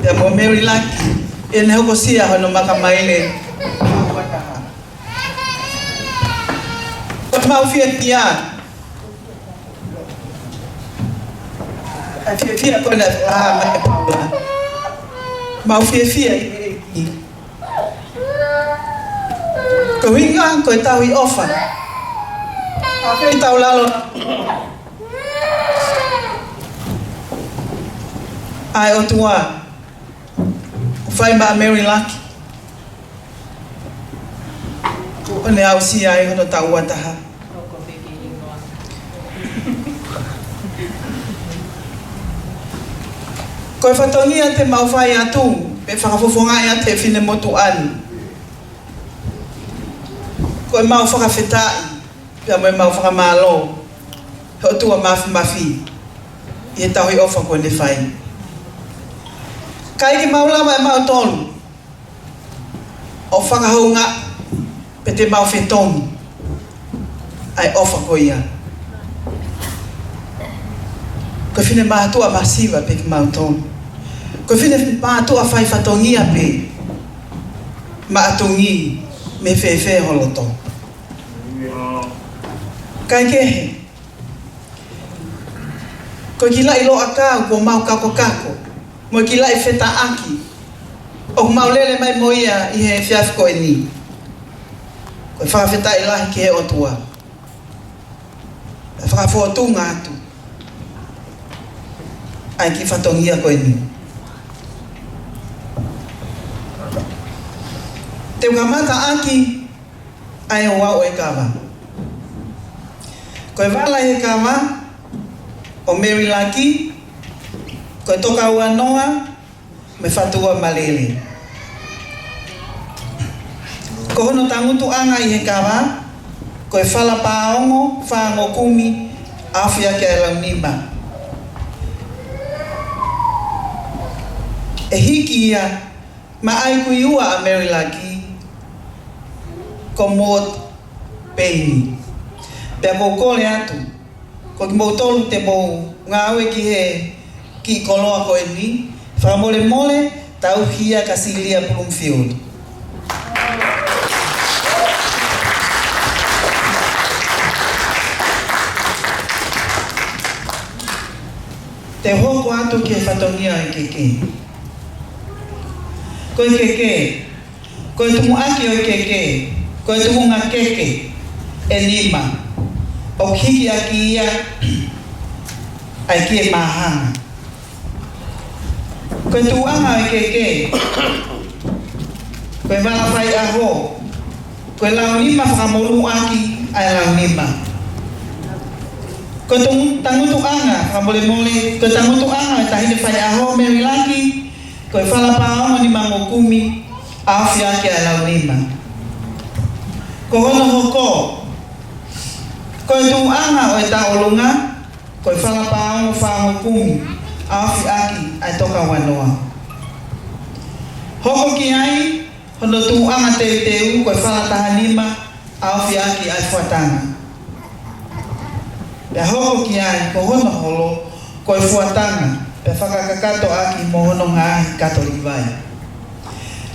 pea mo Mary Lucky, ʻi heʻene hokosia hono maka maile. Ko ʻemau fiefia. ʻA e fiefia ko ena ʻa e Paula. Mau fiefia ʻi he ʻEiki. Ko e ʻuhinga ko e tauhi ʻofa. ʻA e tau lalo ʻa e ʻOtua ʻoku fai maʻa Mary Lucky. ʻO ne aʻusia ai hono taʻu ua taha. Ko e fatongia te mau fai atu, pe fakafofongaʻi atu he finemotuʻa ni. Ko ʻemau fakafetaʻi, pea mo ʻemau fakamālō he ʻOtua Māfimafi ʻi he tauhi ʻofa kuo ne fai. Ka ʻikai ke mau lava ʻe mautolu ʻo fakahoungaʻi pe te mau fetongi ʻa e ʻofa ko ia. Ko e finemātuʻa masiva pē kimautolu. Ko e finemātuʻa fai fatongia pē, maʻa Tongi, mei fēfē ho loto. Kae kehe, ko e kiʻi laʻi loʻakau kuo mau kakokako, mo e kiʻi laʻi fetaʻaki ʻoku mau lele mai mo ia ʻi he efiafi ko eni. Ko e fakafetaʻi lahi ki he ʻOtua. ʻE fakafōtunga atu ʻa e kiʻi fatongia ko eni. Te u kamata ʻaki ʻa e ouau ʻo e kava. Ko e vala ʻi he kava ʻo Mary Lucky, ko e Tokaua Noa, mei Fatuamalele. Ko hono tangutuʻanga ʻi he kava, ko e Fala Paongo Fangokumi, ʻAofiʻaki ʻa e Launima. ʻE hiki ia maʻa e kui ua ʻa Mary Lucky, ko Maud Payne. Pea ʻoku ou kole atu, ko kimoutolu te mou ngāue ki he kiʻi koloa ko eni, fakamolemole, tauhi ia kia Silia Bloomfield. Te u hoko atu ki he fatongia ʻo e keke. Ko e keke, ko e tumuʻaki ʻo e keke, ko e tuʻunga keke ʻe nima ʻoku hiki ʻaki ia ʻa e kie māhanga. Ko e tuʻunga ʻo e keke, ko e vala faiʻaho, ko e Launima, fakamolū ʻaki ʻa e Launima. Ko e tangu-, tangutuʻanga, fakamolemole, ko e tangutuʻanga ʻo e taʻahine faiʻaho Mary Lucky, ko e Fala Paongo Nimangokumi, ʻAofiʻaki ʻa e Launima. Ko hono hoko, ko e tuʻunga ʻo e tauʻolunga, ko e Fala Paongo Fangokumi, ʻAofiʻaki ʻa e Tokaua Noa. Hoko ki ai hono tuʻunga teuteu, ko e Fala Tahanima, ʻAofiʻaki ʻa e Fuatanga. Pea hoko ki ai ko hono holo, ko e Fuatanga, pea fakakakato ʻaki mo hono ngaahi kato livai.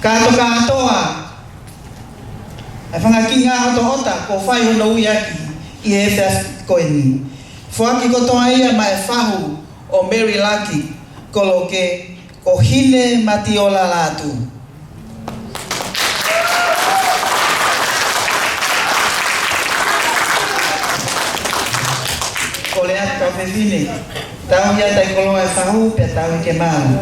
Kātokātoa ʻa e fanga kiʻi ngaahi ʻotoʻota kuo fai hono ui ʻaki ʻi he efiafi ko eni. Foaki kotoa ia maʻa e fahu ʻo Mary Lucky, koloke, ko Hine Matiola Lātū. Kole atu kau fefine, tauhi atu ʻa e koloa ʻo e fahu pea tauhi ke malu.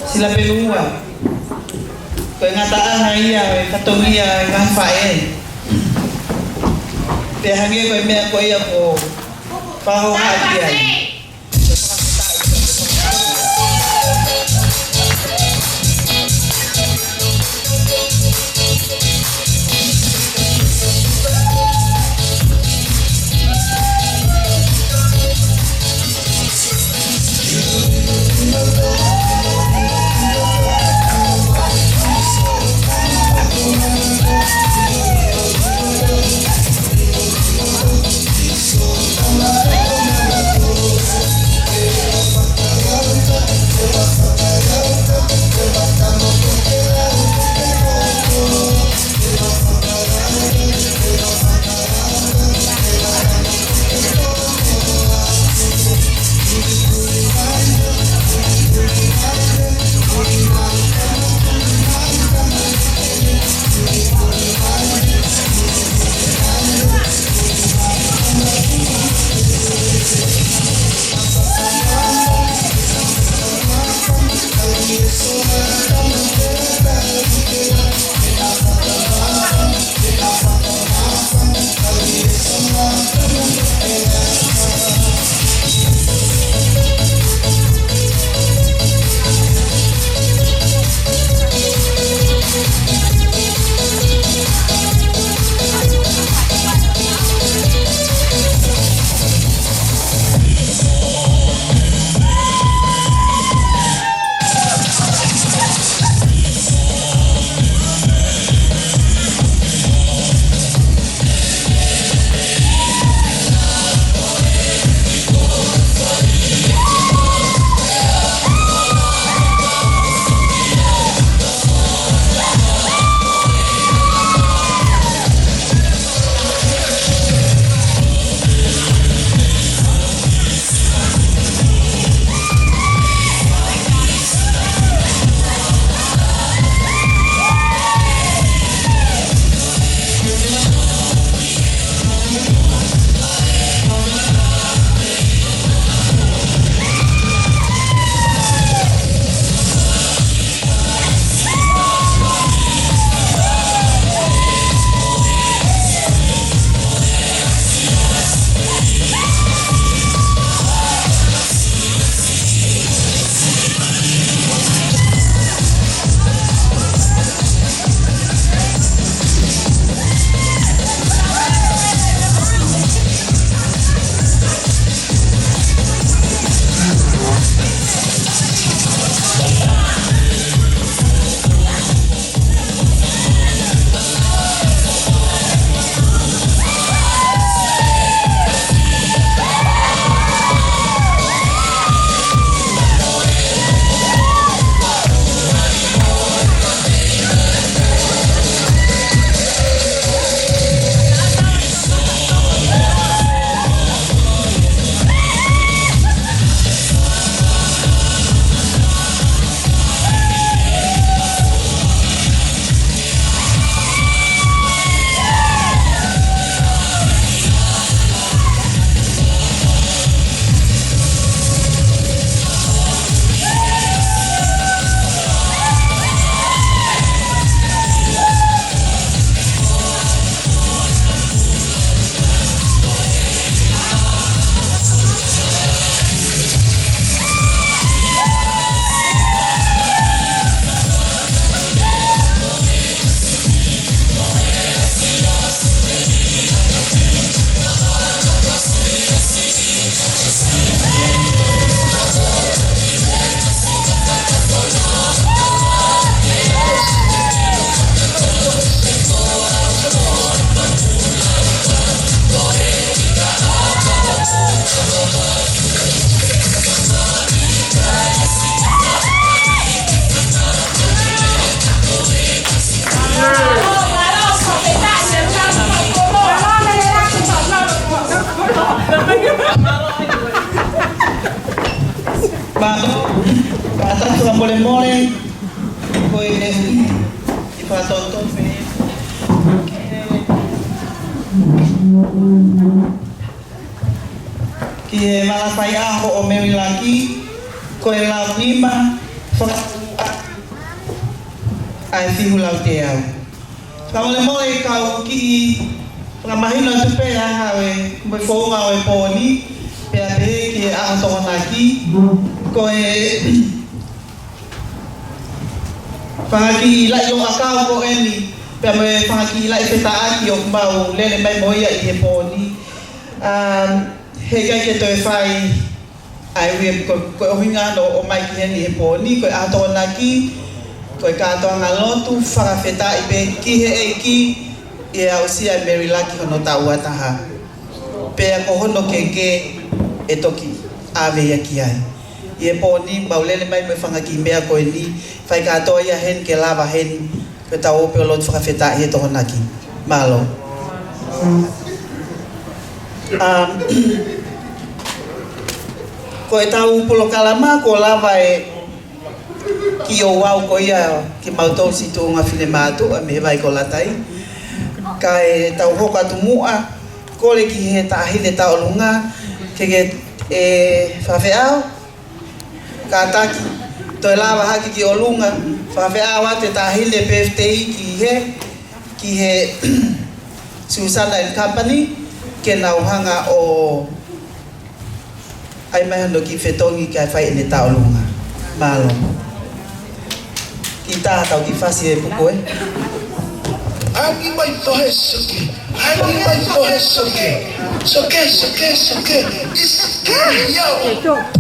Sila pē ua. Ko e ngataʻanga ia ʻo e fatongia ʻo e ngaahi faʻē. Pea hangē ko e meʻa ko ia kuo fakahohaʻa ki ai. Kātaki fakamolemole, ko e, ʻi he fakatonutonu pē ki he vala faiʻaho ʻo Mary Lucky, ko e lau nima faka-, ʻa e fihu lauteau. Fakamolemole, kau kiʻi fakamahino atu pē ʻa e ngāue mo e founga ʻo e pō ni, pea pehē ki he ʻaho Tokonaki, ko e fanga kiʻi laʻi ʻo ʻakau ko eni, pea mo e fanga kiʻi laʻi fetaʻaki ʻoku mau lele mai mo ia ʻi he pō ni. Um, heʻikai ke toe fai ʻa e ui ko, ko e ʻuhinga hono ʻomai ki heni he pō ni, ko e ʻaho Tokonaki, ko e kātoanga lotu fakafetaʻi pē ki he ʻEiki ʻi he aʻusia ʻe Mary Lucky hono taʻu ua taha. Pea ko hono keke ʻe toki ʻave ia ki ai. ʻI he pō ni, mau lele mai mo e fanga kiʻi meʻa ko eni, fai kātoa ia heni ke lava heni, ko ʻetau ō pē ʻo lotu fakafetaʻi he Tokonaki. Mālō. Um, ko ʻetau polokalama, kuo lava e kiʻi ouau ko ia kimautolu siʻi tuʻunga finemātuʻa mei he vai ko Latai. Kae tau hoko atu muʻa, kole ki he taʻahine tauʻolunga, ke ke, ē, Fafeʻao, kātaki, toe lava hake ki ʻolunga, Fafeʻao, ʻa e taʻahine birthday ki he, ki he Susana and Company, ke nau hanga ʻo ʻai mai hono kiʻi fetongi kae fai ʻene tauʻolunga. Mālō. Kiʻi taha tau kiʻi fasi e puku ē. Angi mai pohe soke. Angi mai pohe soke. Soke, soke, soke. Isikari yao.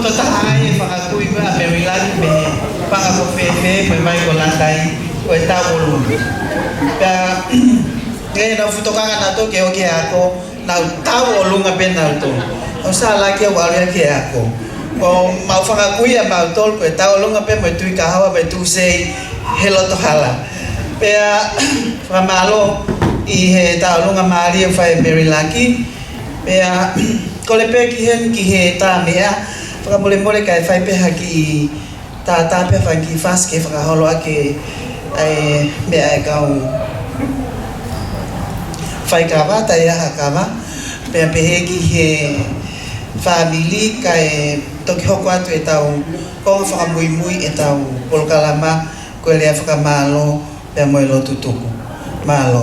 Tokotaha ai e fanga kui ko ē ʻa Mary Lucky mei he paʻanga ko Fēfē, mei he vai ko Latai, ko e Tauʻolunga. Pea, ʻi heʻenau fuʻu tokanga nautolu ke ō ki he ako, nau tauʻolunga pē nautolu. ʻOsi ʻa Lucky ʻo ʻalu ia ki he ako. Ko ʻemau fanga kui ʻamautolu, ko e Tauʻolunga pē mo e Tuʻi Kahoa mo e Tuʻusei he loto hala. Pea, fakamālō ʻi he tauʻolunga mālie ʻoku fai ʻe Mary Lucky. Pea, kole pē ki heni ki he tā meʻa, fakamolemole kae fai pē ha kiʻi tātā pē ha kiʻi fasi ke fakaholo ʻaki ʻa e meʻa ʻa e kau faikava, tai ʻa ha kava, pea pehē ki he fāmili kae toki hoko atu ʻetau konga fakamuimui ʻetau polokalama ko e lea fakamālō pea mo e lotu tuku. Mālō.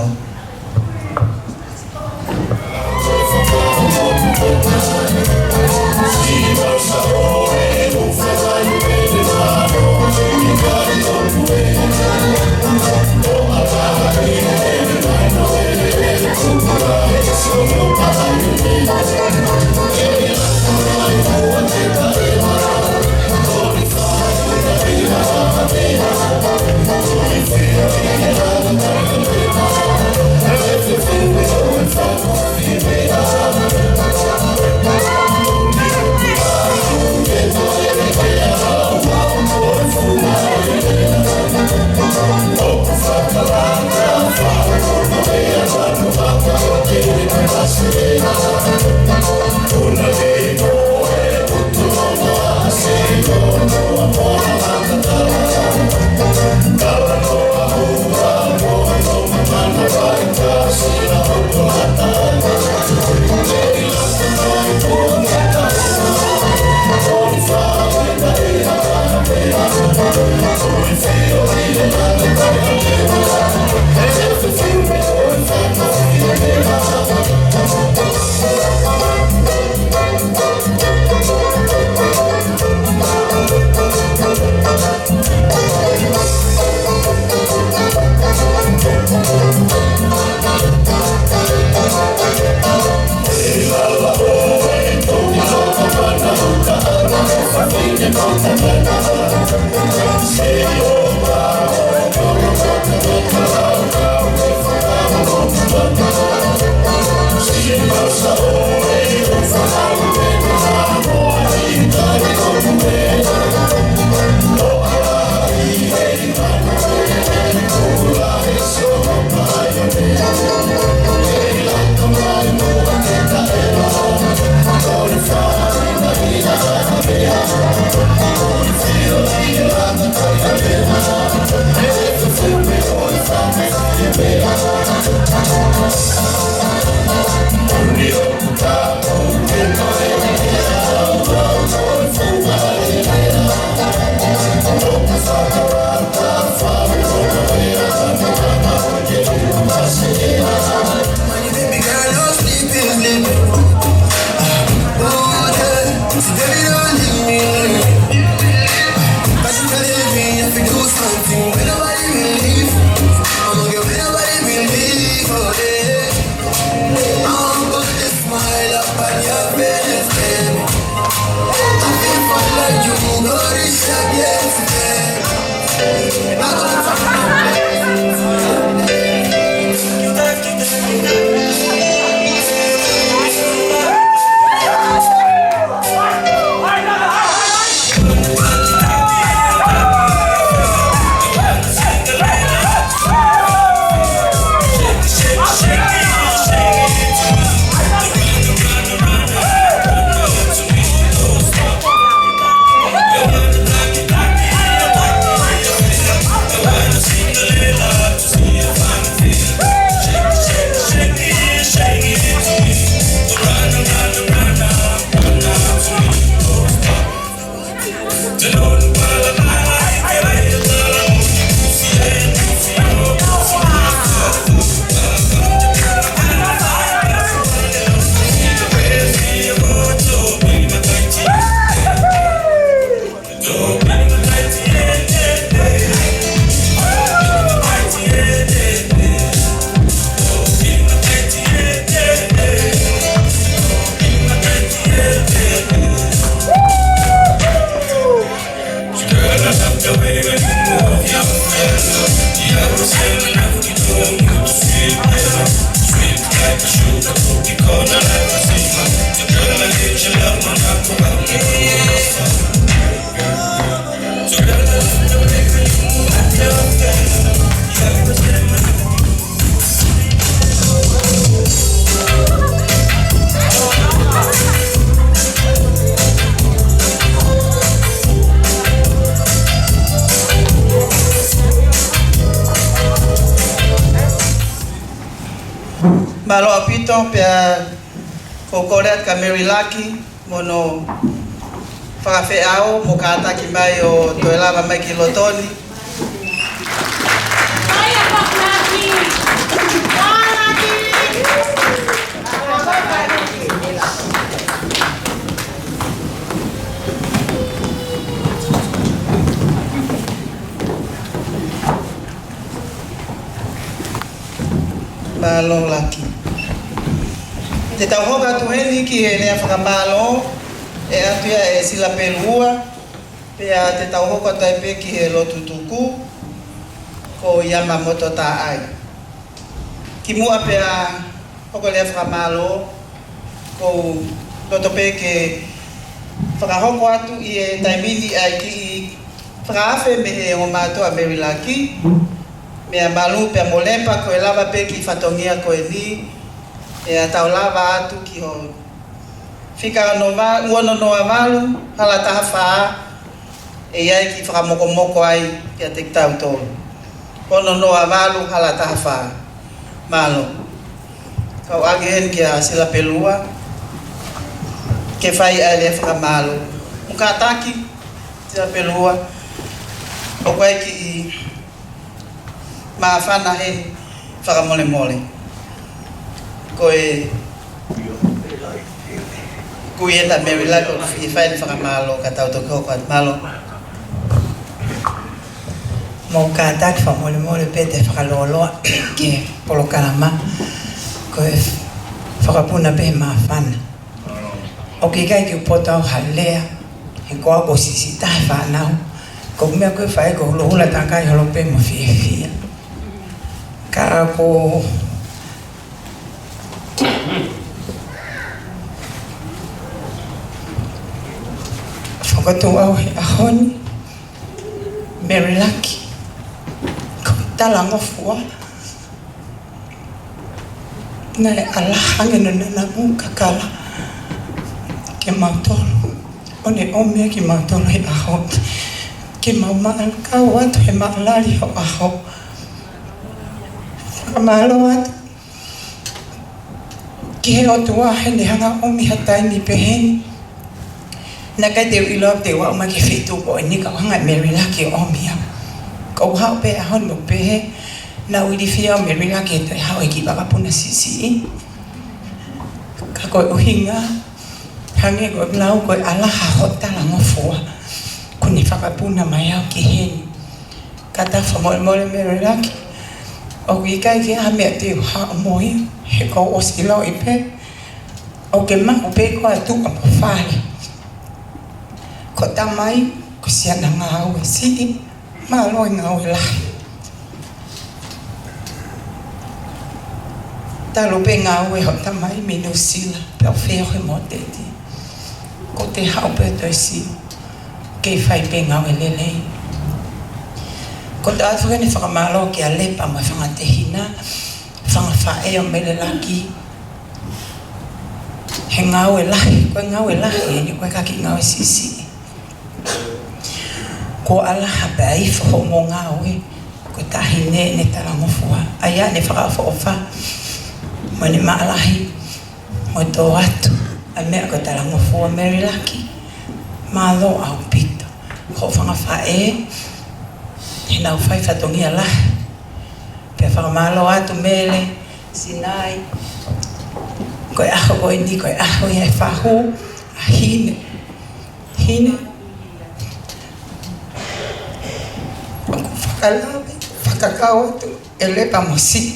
Mālō ʻaupito, pea ʻoku ou kole atu kia Mary Lucky mo hono fakafeʻao mo kātaki mai ʻo toe lava mai ki loto ni. Mālō Lucky. Te tau hoko atu heni ki he lea fakamālō, ʻe ʻatu ia ʻe Sila Pelua, pea te tau hoko atu ai pē ki he lotu tuku, ko Iama Mototaʻai. Kimuʻa pea hoko e lea fakamālō, ʻoku ou loto pē ke fakahoko atu ʻi he taimi ni ʻa e kiʻi fakaafe mei he ongo mātuʻa Mary Lucky, meia Malu pea mo Lepa, ko e lava pē kiʻi fatongia ko eni, ʻe tau lava atu ki hono fika ono va-, ua noa valu, hala taha fā, ʻe ʻi ai e kiʻi fakamokomoko ai kiate kitautolu. Ono noa valu, hala taha fā. Mālō. Kau ʻoange heni kia Sila Pelua ke fai ʻa e lea fakamālō. Mo kātaki, Sila Pelua, ʻoku ʻi ai e kiʻi māfana heni, fakamolemole. Ko e kui ʻeta Mary Lucky ʻoku fie fai ʻene fakamālō ka tau toki hoko atu. Mālō. Mo kātaki, fakamolemole pē te fakalōloa ki he polokalama. Ko e fakapuna pē he māfana. ʻOku ʻikai ke u poto au ha lea, he ko au ko e siʻisiʻi taha e fānau. Ko e meʻa ko ē ʻoku fai ko e hulohula takai holo pē mo fiefia. Ka ko e fokotuʻu au he ʻaho ni, Mary Lucky, ko e talangofua. Naʻe ʻalaha ange ʻene nanamu kakala kiate kimautolu, ʻo ne ʻomi kimautolu he ʻaho ni ke mau maʻa-, kau atu he maʻalali ho ʻaho. Fakamālō atu ki he ʻOtua heʻene hanga ʻomi ha taimi pehē ni. Naʻe ʻikai te u ʻilo au te u aʻu mai ki he feituʻu ko eni ka ʻoku hanga ʻe Mary Lucky ʻo ʻomi au. Ko au pē he ʻaho ni ʻo pehē, naʻá ku ilifia ʻa Mary Lucky ʻe toe haʻu e kiʻi vakapuna siʻisiʻi. Ka ko e ʻuhinga, hangē ko e lau, ko e ʻalaha hoʻo talangofua kuo ne fakapuna mai au ki heni. Ka ta fakamolemole Mary Lucky, ʻoku ʻikai ke ʻi ai ha meʻa te u haʻu mo ia, he kuo u ʻosi ʻiloʻi pē ʻoku ke maʻu pē koe ʻa tuʻa mo fale. Ko e tamai, ko siana ngāue siʻi, mālō e ngāue lahi. Talu pē ngāue hoʻo tamai mei Nuʻusila, pea u feohi mo Teti. Ko e te haʻu pē ʻo toe sio, kei fai pē ngāue lelei. Ko e ta atu eni fakamālō kia Lepa mo e fanga tehina, fanga faʻē ʻo Mary Lucky, he ngāue lahi, ko e ngāue lahi eni, ʻoku ʻikai ko e kiʻi ngāue siʻisiʻi. Kuo ʻalaha pea ifo hoʻomo ngāue, ko e taʻahine ʻene talangofua. ʻA ia ʻene fakaʻofoʻofa, mo ʻene maʻalahi, mo e tō atu ʻa e meʻa ko e talangofua Mary Lucky. Mālō ʻaupito. Hoʻo fanga faʻē, heʻenau fai fatongia lahi. Pea fakamālō atu Mele, Sinai, ko e ʻaho ko eni, ko e ʻaho ia ʻe fahu, ʻa Hine. Hine. ʻOku fakalave, fakakau atu ʻe Lepa mo Siʻi,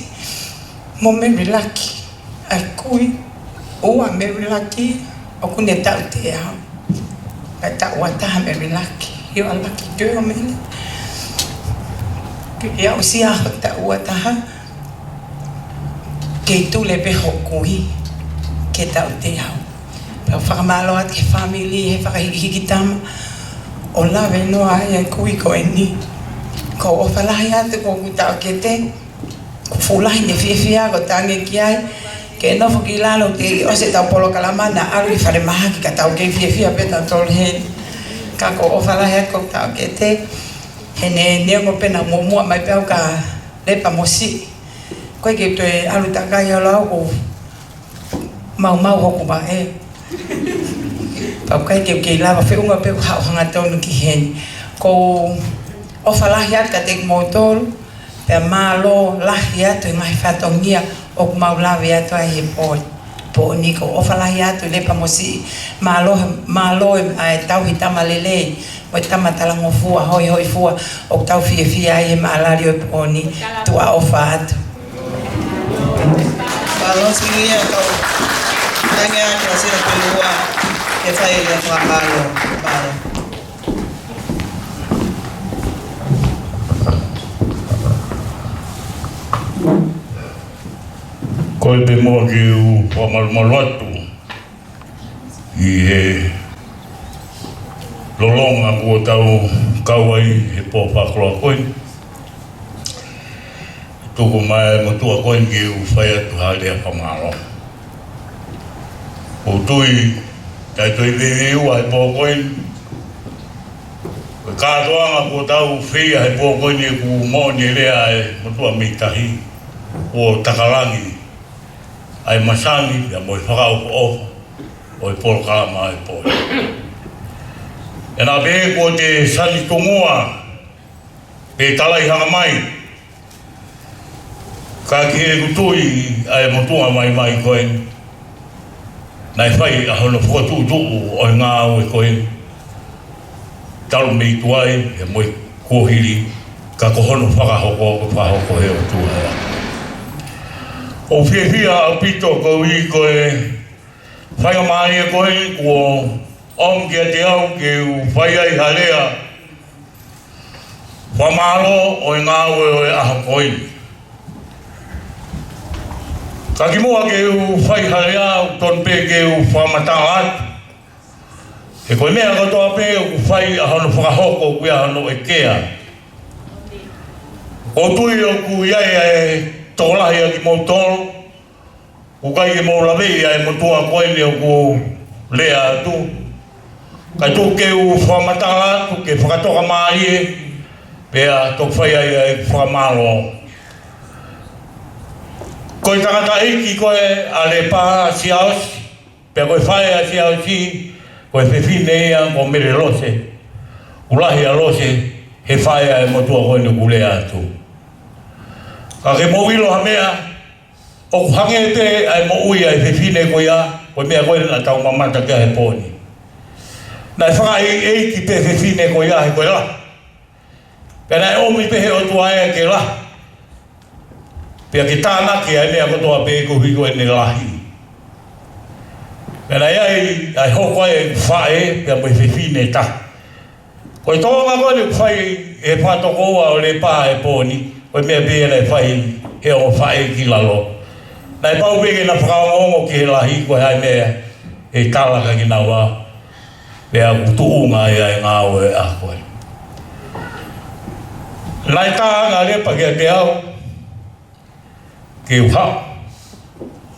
mo Mary Lucky, ʻa e kui ua Mary Lucky, ʻoku ne taʻu teau. Kae taʻu ua taha Mary Lucky. You are lucky girl, Mele. Ke aʻusia hoʻo taʻu ua taha, kei tule pē hoʻo kui ke taʻu teau. Pea fakamālō atu ki he fāmili he fakahikihiki tama ʻo lave noa ai e kui ko eni. Ko e ʻofa lahi atu ko ʻeku taʻokete, ko e fuʻu lahi e fiefia kuo tangi ki ai, ke nofo ki lalo ke ʻosi ʻetau polokalama naʻa ʻalu ki falemahaki ka tau kei fiefia pē tautolu heni. Ka ko e ʻofa lahi atu ko ʻeku taʻokete, he neongo pē naʻa muʻomuʻa mai pē au ka lepa mo siʻi, ʻikai ke toe ʻalu takai holo au, ʻoku maumau hoku vaʻe. Pea ʻikai ke u kei lava feʻunga pē ʻeku haʻu hangatonu ki heni. Ko e ʻofa lahi atu kiate kimoutolu, pea mālō lahi atu he ngaahi fatongia ʻoku mau lave atu ai he pō ni. Pō ni ko e ʻofa lahi atu, lepa mo siʻi. Mālō, mālō e, ʻa e tauhi tama lelei mo e tama talangofua, hoihoifua, ʻoku tau fiefia ai he maʻalali ʻo e pō ni. Tuʻa ʻofa atu. Mālō Sinia, kau tangi atu ʻa Sina Pelua ke fai e fakamālō. Mālō. Ko e pē muʻa ke u fakamalumalu atu ʻi he lolonga kuo tau kau ai he pō fakakoloa ko eni. Tuku mai e motuʻa ko eni ke u fai atu ha lea fakamālō. ʻOku ou tui, ʻikai toe liliu ʻa e pō ko eni. Ko e kātoanga kuo tau fai he pō ko eni ʻoku moʻoni e lea ʻa e motuʻa mei tahi, kuo takalangi ʻa e masani pea mo e fakaʻofoʻofa ʻo e polokalama ʻo e pō ni. ʻE naʻa pehē kuo te sani tungua pe talai hanga mai. Ka ki heʻeku tui ʻa e motuʻa maimai ko eni, naʻe fai ʻa hono fokotuʻutuʻu ʻo e ngāue ko eni talu mei tuai pea mo e kuohili, ka ko hono fakahoko, ko e fakahoko ʻe he ʻOtua ia. ʻOku ou fiefia ʻaupito koeʻuhi ko e faingamālie ko eni kuo ʻomi kiate au ke u fai ai ha lea fakamālō ʻo e ngāue ʻo e ʻaho ko eni. Ka kimuʻa ke u fai ha lea, ʻoku totonu pē ke u fakamatala atu, he ko e meʻa kotoa pē ʻoku fai ʻa hono fakahoko ʻoku ʻi ai hono ʻekea. ʻOku ou tui ʻoku ʻi ai e tokolahi ʻa kimoutolu ʻoku ʻikai ke mou laveʻi ʻa e motuʻa ko eni ʻoku ou lea atu. Kae tuku ke u fakamatala atu ke fakatoka mālie, pea toki fai ai ʻa e fakamālō. Ko e tangataʻeiki ko ē ʻa Lepa Siaosi, pea ko e faʻē ʻa Siaosi, ko e fefine ia ko Mele Lose. ʻOku lahi ʻa Lose he faʻē ʻa e motuʻa ko eni ʻoku ou lea atu. Ka ke mou ʻilo ha meʻa, ʻoku hangē pē ʻa e moʻui ʻa e fefine ko ia, ko e meʻa ko ē naʻa tau mamata ki ai he pō ni. Naʻe fakaʻeiʻeiki pē fefine ko ia he ko e lahi. Pea naʻe ʻomi pē he ʻOtua ia ke lahi, pea ke tānaki ʻa e meʻa kotoa pē koeʻuhi ko ʻene lahi. Pea naʻe ʻi ai ʻa e hoko ʻa e faʻē pea mo e fefine taha. Ko e tōʻonga ko eni ʻoku fai ʻe he fakatokoua ʻo Lepa he pō ni, ko e meʻa pē ia naʻe fai ʻe he ongo faʻē ki lalo. Naʻe pau pē ke na fakaongoongo ki he lahi ko e hā e meʻa ʻe tala kia kinaua, pea ʻoku tuʻunga ia ʻa e ngāue ʻa ko ē. Naʻe tā ange ʻa Lepa kiate au ke u haʻu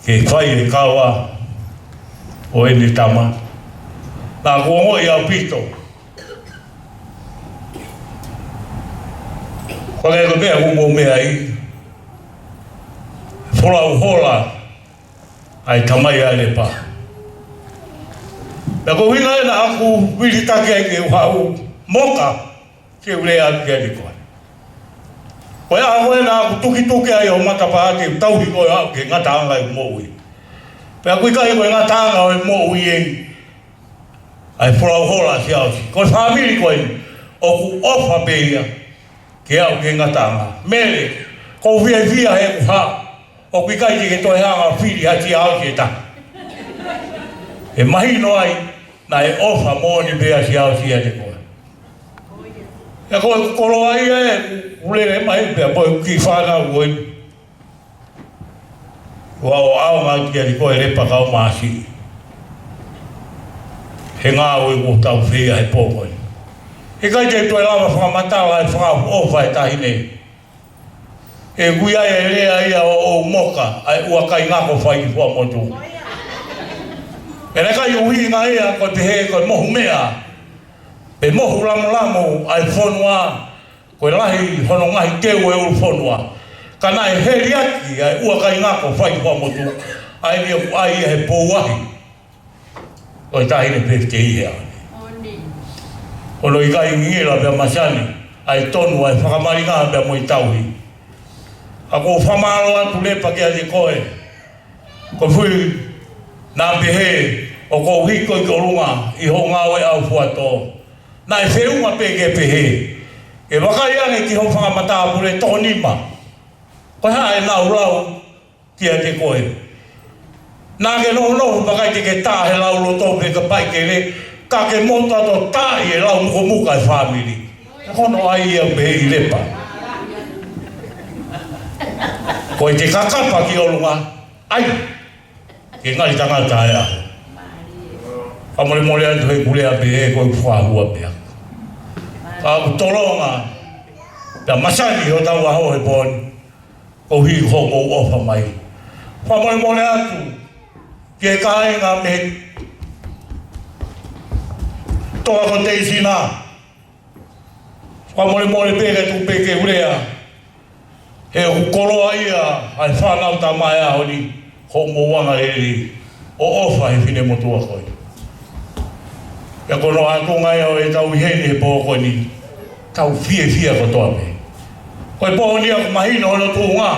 ke fai e kava ʻo ʻene tama. Naʻa ku ongoʻi ʻaupito. Ko e meʻa ko ē ʻoku mou meaʻi, folau hola ʻa e tamai ʻa Lepa. Pea ko e ʻuhinga ia naʻa ku vilitaki ai ke u haʻu moka ke u lea atu kiate koe. Ko e ʻaho ko ē naʻa ku tukituki ai ho matapā ke u tauhi koe ʻo aʻu ki he ngataʻanga ʻo e moʻui. Pea ʻoku ʻikai ko e ngataʻanga ʻo e moʻui eni ʻa e folau hola ʻa Siaosi. Ko e fāmili ko eni ʻoku ʻofa pē ia ke aʻu ki he ngataʻanga. Mele, ʻoku ou fiefia he ʻoku haʻu. ʻOku ʻikai te ke toe hanga ʻo fili ha Siaosi ʻe taha. ʻE mahino ai naʻe ʻofa moʻoni pē ʻa Siaosi ʻiate koe. He ko e koloa ia ē, kuo lele mai pea ko e kiʻi fānau ko ē. Ua o au ngā kia ni ko e lepa kau māsi. He ngāue kuo tau fai he pō ko ē. He ʻikai te u toe lava fakamatala e fakaʻofoʻofa e taʻahine. ʻOku ʻi ai e lea ia ʻo ʻOumoka, ʻa e ʻua kai ngako fai ki Fuaʻamotu. He naʻe ʻikai ʻuhinga ia ko e pehē ko e mohu meʻa, pe mohu lamulamu ʻa e fonua, ko e lahi hono ngaahi teu e ʻulu fonua. Ka naʻe heliaki ʻa e ʻua kai ngako fai ki Fuaʻamotu, ʻa eni ʻoku ʻai ia he pou ahi. ʻO e taʻahine pē te ia. ʻOni. ʻOno ʻikai ngingila pea masani, ʻa e tonu ʻa e fakamalinga pea mo e tauhi. ʻA ko u fakamālō atu lepa kiate koe. Ko fui, naʻa pehē, ʻoku ou hiko ki ʻolunga, ʻi hoʻo ngāue ʻaufuatō. Naʻe feʻunga pē ke pehē. Ke vakai ange ki hoʻo fakamatapule toko nima. Ko e hā ʻenau lau, kiate koe. Naʻa ke nofonofo pea ʻikai te ke tā he lau loto pe ka pai ke le, ka ke motu atu tā ʻi he lau mukomuka e fāmili. Ko hono ʻai ia pē ʻi lepa. Ko e te kakapa ki ʻolunga, ʻai, ke ngali tangata ea. Fakamolemole atu he kulea pē ē ko e fuahua pea. Ka ʻoku tolonga, pea masani hotau ʻaho he pō ni. Koeʻuhi ko hoʻomou ʻofa mai. Fakamolemole atu ki he kāinga mei Toa ko Teisina. Fakamolemole pē ka tuku pē ke u lea. He ʻoku koloa ia ʻa e fānau tamae ʻaho ni. Hoʻomou angalelei ʻo ʻofa he finemotuʻa ko ē. Pea ko hono ʻatunga ia ʻo ʻetau ʻi heni he pō ko eni, tau fiefia kotoa pē. Ko e pō ni ʻoku mahino hono tuʻunga,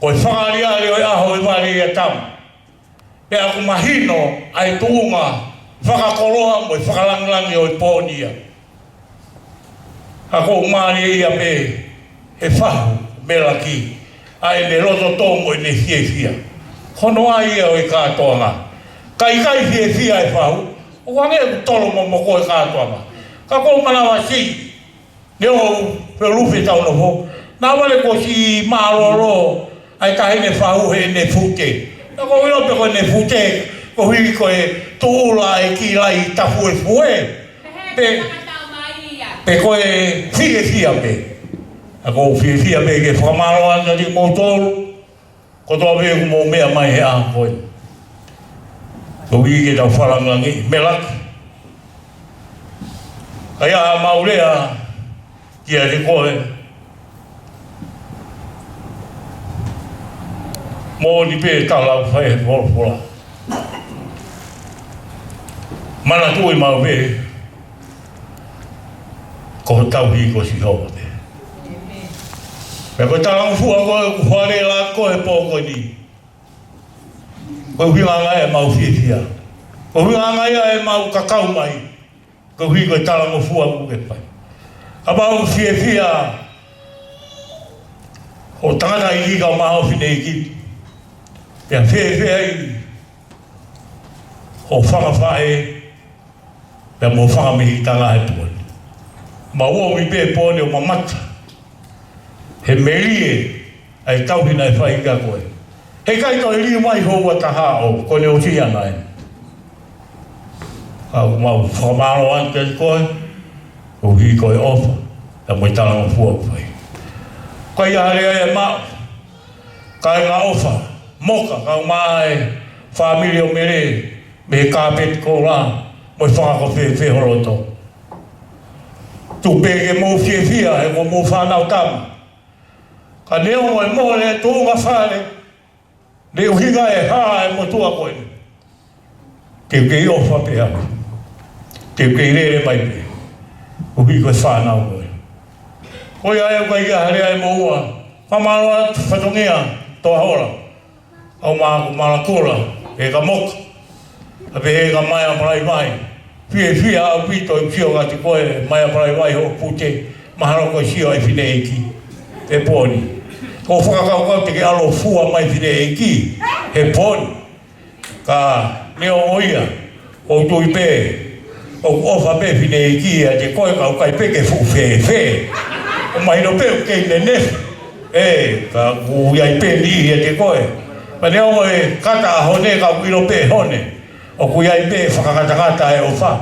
ko e fakaʻaliʻali ʻo e ʻaho ʻe vale ia tama. Pea ʻoku mahino ʻa e tuʻunga fakakoloa mo e fakalangilangi ʻo e pō ni ia. ʻA ko u mālie ia pē he fahu melaki, ʻa ʻene loto tō mo ʻene fiefia. Hono ʻai ia ʻo e kātoanga. Ka ʻikai fiefia e fahu, ʻoku hangē ʻoku tolo momoko e kātoanga. Ka ko u manavasiʻi, neongo ʻoku feʻulufe tau nofo, naʻa vale kuo ʻosi mālōlō ʻa e taʻahine fahu heʻene fute. Naʻa ko u ʻilo pē ko ʻene fute, koeʻuhi ko e tuʻula e kilai tafuefue. Pe, pe ko e fiefia pē. ʻA ko u fiefia pē ke fakamālō atu kiate kimoutolu. Kotoa pē ʻoku mou meʻa mai he ʻaho ko ē. Koeʻuhi ke tau fakalāngilangiʻi melaki. Ka ʻi ai haʻamau lea kiate koe. Moʻoni pē tala ʻoku fai he folofola. Manatuʻi maʻu pē, ko e tauhi ko Sihova pē. Pea ko e talangofua ko ē ʻoku fale la ko ē he pō ko eni. Ko e ʻuhinga ia ʻemau fiefia. Ko e ʻuhinga ia ʻemau kakau mai. Koeʻuhi ko e talangofua ʻoku ke fai. ʻA mau fiefia ʻo tangataʻeiki kae ʻumaʻā ho fineʻeiki. Pea fēfē ai hoʻo fanga faʻē, pea mo e fanga mehikitanga he pō ni. Mau ō mai pē pō ni ʻo mamata he melie ʻa e tauhi naʻe fai kia koe. He ʻikai toe liliu mai hoʻo ua taha ʻo ko ʻene ʻosi ia naʻe. ʻA mau fakamālō atu kiate koe, koeʻuhi ko e ʻofa, pea mo e talangofua ʻoku fai. Ko ia hale ai e maʻu, kāinga ʻofa, Moka, kae ʻumaʻā e fāmili ʻo Mele, mei he kāpeti koula, mo e fanga ko fēfē ho loto. Tuku pē ke mou fiefia, he ko hoʻomou fānau tama. Ka neongo e mole e tuʻunga fale, ne ʻuhinga e hā e motuʻa ko ē. Te u kei ʻofa pē au. Te u kei lele mai pē. ʻUhi ko e fānau ko ē. Ko ia ʻe ʻikai ke hale ai mo ua. Fakamālō atu fatongia, Toa Hola. ʻA mau ko Malakula, ʻe ka Moka. ʻA pehē ka Maia Palaivai. Fiefia ʻaupito ʻeku sio kiate koe, Maia Palaivai hoʻo pute, mahalo ko e sio ʻa e fineʻeiki. He pō ni. Ko e fakakaukau te ke ʻalu ʻo fua mai fineʻeiki. He pō ni. Ka neongo ia, ʻoku ou tui pē. ʻOku ʻofa pē fineʻeiki ʻiate koe, ka ʻoku ʻikai pē ke fuʻu fēfē. ʻOku mahino pē ʻoku kei nenefu. Ē, ka ʻoku ʻi ai pē niʻihi ʻiate koe. Pea neongo e kata ʻa Hone, ka ʻoku ʻilo pē ʻe Hone ʻoku ʻi ai pē fakakatakata e ʻofa.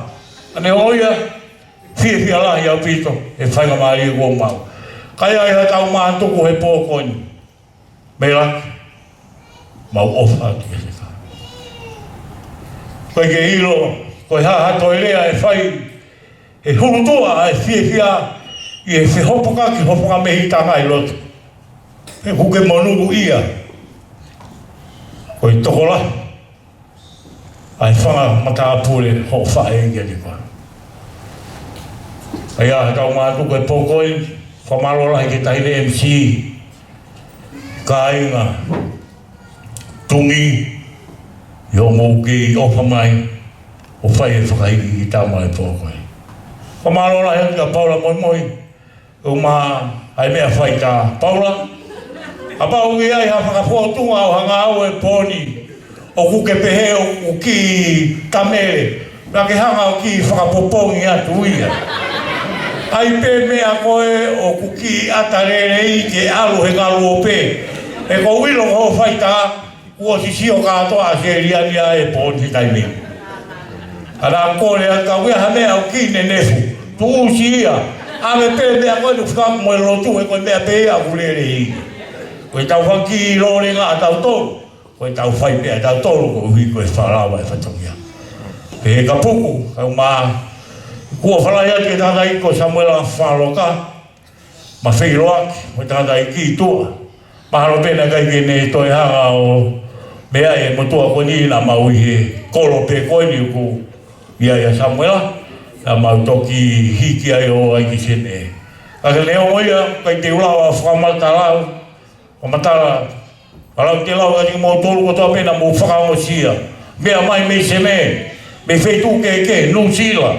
Pea neongo ia, fiefia lahi ʻaupito he faingamālie kuo maʻu. Ka ʻi ai haʻatau mātuku he pō ko eni. Meʻa, mau ʻofa atu ki he Fakamoʻui. ʻOku ʻikai ke ʻilo ko e hā ha toe lea ʻe fai, ʻe hulutuʻa ʻa e fiefia ʻi he fehopokaki hopokamehikitanga ʻi loto. He ʻoku ke monūʻia ko e tokolahi ʻa e fanga matāpule hoʻo faʻē kiate koe. ʻA ia, haʻatau mātuku he pō ko eni, fakamālō lahi ki he Taʻahine M C, kāinga, Tumi, ʻi hoʻomou kei ʻofa mai ʻo fai e fakaikiiki ʻi he tama e pō ko eni. Fakamālō lahi atu kia Paula Moimoi, ʻumaʻā e meʻa faitā. Paula, kapau ʻoku ʻi ai ha fakafōtunga ʻo hanga au e pō ni, ʻoku ke pehē ʻoku kiʻi tamele, naʻa ke hanga ʻo kiʻi fakapopongi atu ia. ʻAi pē meʻa ko ē ʻoku kiʻi ʻata lelei ke ʻalu he ngaluope. He ʻoku ou ʻilo ko hoʻo faitā, kuo ʻosi sio kātoa ʻa Seliani ʻa e pō ni he taimi ni. Ka naʻa ku kole atu, ka ʻoku ʻi ai ha meʻa ʻoku kiʻi nenefu, tuʻusi ia. ʻAve pē meʻa ko ē ʻoku fekauʻaki mo e lotu, he ko e meʻa pē ia ʻoku lelei. Ko ʻetau fanga kiʻi lōlenga ʻatautolu, ko ʻetau fai pē ʻatautolu koeʻuhi ko e fakalava e fatongia. Pea ka puku, kau mā, kuo fālahi atu e tangataʻeiki ko Samuela Faloka, Mafeiloaki, mo e tangataʻeiki tuʻa. Mahalo pē naʻe ʻikai ke ne toe hanga ʻo meʻa e motuʻa ko eni, naʻa mau ʻi he kolo pē ko eni ʻoku ʻi ai ʻa Samuela, naʻa mau toki hiki ai ʻo ʻai ki Senē. Ka neongo ia, ʻikai te u lava ʻo fakamatala au, fakamatala, ka lau te lau ʻa kimoutolu kotoa pē naʻa mou fakaongosia. Meʻa mai mei Senē, mei he feituʻu kehekehe, Nuʻusila,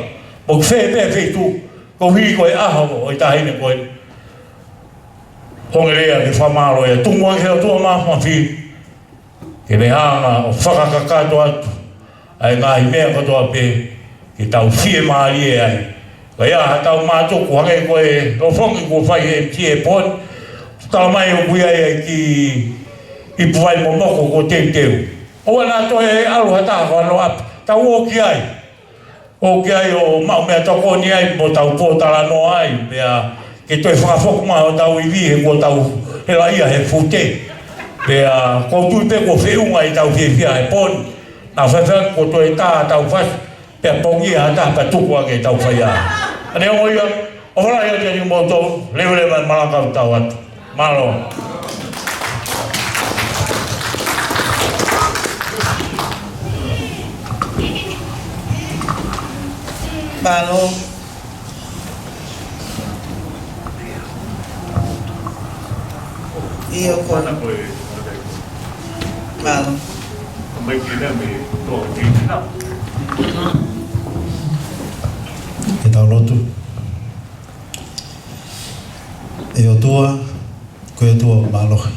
mo e fē pē feituʻu, koeʻuhi ko e ʻaho ʻo e taʻahine ko ē. Hangē ko e fakamālō ia, tuku muʻa ki he ʻOtua Māfimafi ke ne hanga ʻo fakakakato atu ʻa e ngaahi meʻa kotoa pē ke tau fiemālie ai. Ka ʻi ai haʻatau mātuku hangē ko e lofongi kuo fai ʻe he M C he pō ni, tala mai ʻoku ʻi ai e kiʻi ipu vai momoko kuo teuteu. ʻOua naʻa toe ʻalu ha taha ko ʻAnoapi, tau ō ki ai. ʻO ki ai ʻo maʻu meʻatokoni ai mo tau pōtalanoa ai, pea ke toe fakafoki mai hotau ivi he kuo tau helaʻia he fute. Pea ʻoku ou tui pē kuo feʻunga ʻetau fiefia he pō ni. Naʻa faifai kuo toe tā ʻetau fasi, pea pongia ha taha pea tuku ange ʻetau faiʻaho. Ka neongo ia, ʻofa lahi atu kiate kimoutolu, leveleva e malanga ʻoku tau atu. Mālō. Mālō. ʻIo, ko ena. Mālō. Ke tau lotu. ʻE ʻOtua, ko e ʻOtua mālohi.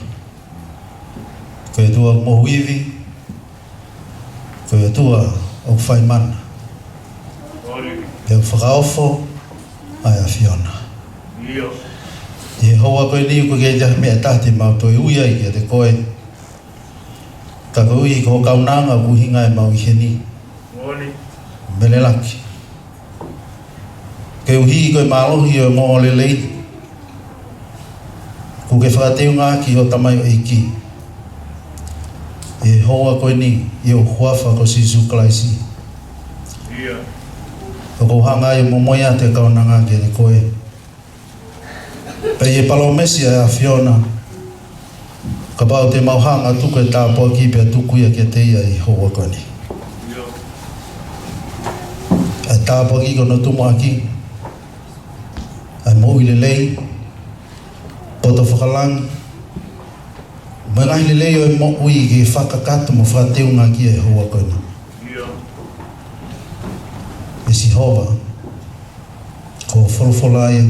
Ko e ʻOtua mohu ivi, ko e ʻOtua ʻoku fai mana. Pea ʻoku fakaofo ʻa e ʻAfiona. ʻI he houa ko eni ʻoku ʻikai ke ʻi ai ha meʻa ʻe taha te mau toe ui ai kiate koe. Ka koeʻuhi ko hoʻo kaunanga ʻoku ʻuhinga ai ʻemau ʻi heni. Melelaki. Koeʻuhi ko e mālohi ʻo e ongoongolelei kuo ke fakateungaʻaki ho tamaioʻeiki ʻi he houa ko eni ʻi ho huafa ko Sīsū Kalaisi. ʻOku ou hanga ai ʻo momoi atu e kaunanga kiate koe. Pea ʻi he palōmesi ʻa e ʻAfiona, kapau te mau hanga ʻo tuku e tāpuaki pea tuku ia kiate ia ʻi he houa ko eni. ʻA e tāpuaki ko hono tumuʻaki ʻa e moʻui lelei, poto fakalangi, mo e ngaahi lelei ʻo e moʻui ke fakakakato mo fakateungaʻaki ʻi he houa ko eni. ʻE Sihova, ko hoʻo folofola ia,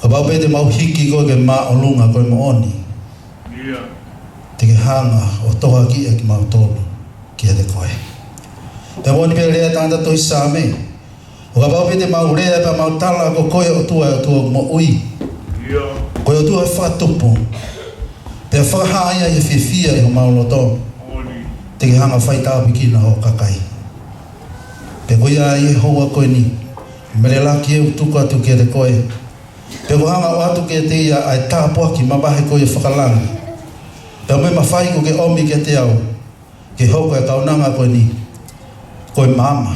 kapau pē te mau hiki koe ki he māʻolunga ko e moʻoni, te ke hanga ʻo tohoakiʻi ʻa kimautolu kiate koe. Pea moʻoni pē lea ʻa e tangata tohi Saame. ʻO kapau pē te mau lea pea mau tala ko koe ʻOtua ʻa e ʻOtua moʻui. Ko e ʻOtua fakatupu. Pea fakahā ia ʻi he fiefia ʻi homau loto. Te ke hanga faitāpuekina ho kakai. Pea ko ia ʻi he houa ko eni. Melelaki e utuku atu kiate koe. Pea ko hanga ʻo ʻoatu kiate ia ʻa e tāpuaki mavahe ko ia fakalangi. Pea mo e mafai ko ke ʻomi kiate au. Ke hoko e kaunanga ko eni. Ko e maama.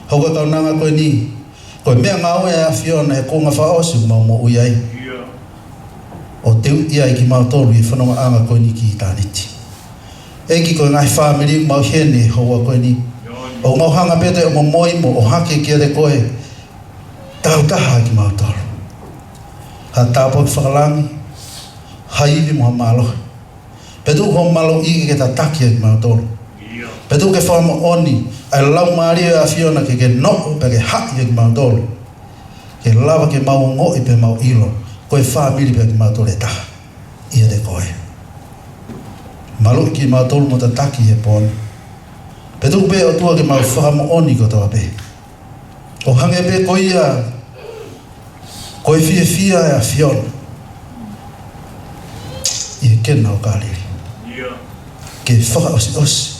Hoko e kaunanga ko eni. Ko e meʻangāue ʻa e ʻAfiona he kuonga fakaʻosi ʻoku mau moʻui ai. ʻO teuʻi ai kimautolu ʻi he fonongaʻanga ko eni ki ʻitāniti. ʻEiki ko e ngaahi fāmili ʻoku mau ʻi heni he houa ko eni. ʻOku mau hanga pē ʻo momoi mo ʻohake kiate koe. Tau taha kimautolu. Ha tāpuaki fakalangi. Ha ivi mo ha mālohi. Pea tuku ho mālohi ke tataki ai kimautolu. Pea tuku ke fakamoʻoni, ʻa e Laumālie ʻo e ʻAfiona ke ke noʻo pea ke haʻi ai kimautolu. Ke lava ke mau ongoʻi pea mau ʻilo, ko e fāmili pē kimautolu ʻe taha. ʻIate koe. Mālohi kimautolu mo tataki he pō ni. Pea tuku pē ʻOtua ke mau fakamoʻoni kotoa pē. ʻO hangē pē ko ia, ko e fiefia ʻa e ʻAfiona. ʻI he Kena ʻo Kāleli. Ke fakaʻosiʻosi.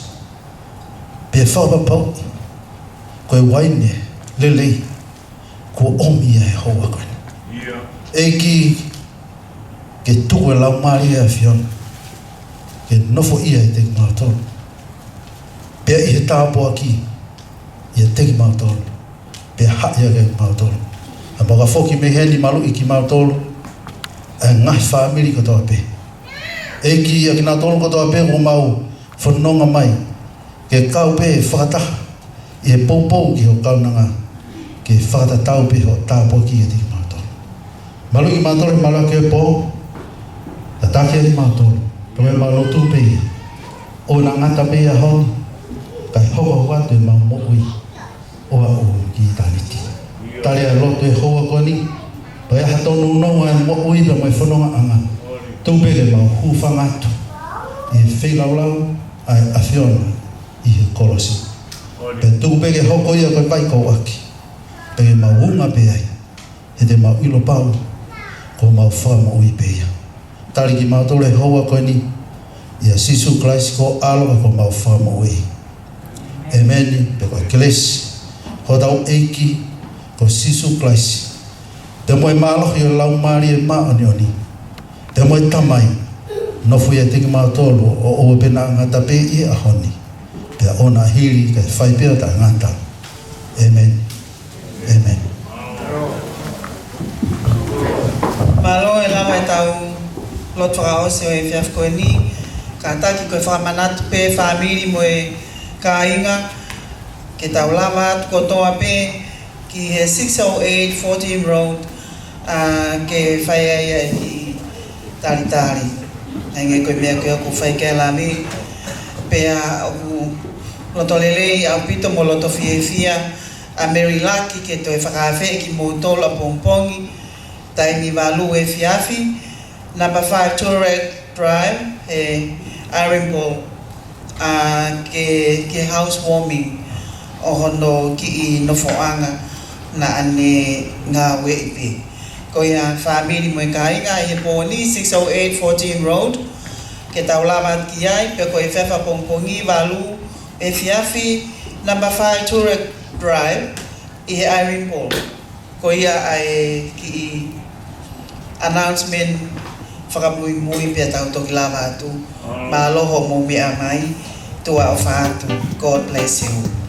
Pea fakapapauʻi. Ko e uaine, lelei. Kuo ʻomi ia he houa ko eni. ʻEiki, ke tuku e Laumālie ʻa e ʻAfiona. Ke nofo ia ʻiate kimautolu. Pea ʻi he tāpuaki. ʻIate kimautolu. Pea haʻi ʻiate kimautolu. ʻA mau ka foki mei heni mālohi kimautolu. ʻA e ngaahi fāmili kotoa pē. ʻEiki ʻa kinautolu kotoa pē ʻoku mau fononga mai. Ke kau pē fakataha. ʻI he poupou ki ho kaunanga. Ke fakatatau pē ho tāpuaki ʻiate kimautolu. Mālohi kimautolu he mālohi ʻa e pō. Tataki ʻa kimautolu. Pea mau lotu pē ia. ʻO na ngata pē ia honi. Kae hoko atu ʻemau moʻui. ʻO aʻu ki ʻitāniti. Tali ʻa e lotu he houa ko eni. Pea ʻi ai ha tōnounou ʻa e moʻui pea mo e fonongaʻanga. Tuku pē ke mau hūfanga atu. ʻI he feilaulau ʻa e ʻAfiona. ʻI he kolosi. Pea tuku pē ke hoko ia ko e vaikauʻaki. Pea ke mau unga pē ai. He te mau ʻilo pau, ko homau Fakamoʻui pē ia. Tali kimautolu he houa ko eni, ʻia Sīsū Kalaisi ko ho ʻAlo ka ko homau Fakamoʻui. ʻĒmeni, pea ko e kelesi, hotau ʻEiki, ko Sīsū Kalaisi. Pea mo e mālohi ʻo e Laumālie Māʻoniʻoni. Pea mo e Tamai, nofo ʻiate kimautolu, ʻo ʻoua pē naʻa ngata pē ʻi he ʻaho ni. Pea ʻo na hili, kae fai pē ʻo taʻengata. ʻĒmeni. ʻĒmeni. Mālō e lava ʻetau lotu fakaʻosi ʻo e efiafi ko eni, kātaki ko e fakamanatu pē fāmili mo e kāinga, ke tau lava atu kotoa pē ki he six oh eight fourteen Road, ʻa, ke fai ai ʻa e kiʻi talitali. Hangē ko e meʻa ko ē ʻoku fai ki ai e lami, pea ʻoku loto lelei ʻaupito mo loto fiefia ʻa Mary Lucky ke toe fakaafeʻi kimoutolu ʻapongipongi, taimi valu efiafi, number five Turek Drive, he Ironbowl, ʻa, ke, ke housewarming ʻo hono kiʻi nofoʻanga naʻa ne ngāueʻi pē. Ko ia fāmili mo e kāinga ʻi he pō ni, six oh eight fourteen Road, ke tau lava ki ai, pea ko e efiafi ʻapongipongi valu efiafi, number five Turek Drive, ʻi he Ironbowl. Ko ia ʻa e kiʻi announcement fakamuimui pea tau toki lava atu. Mālō hoʻomou meʻa mai, tuʻa ʻofa atu. God bless you.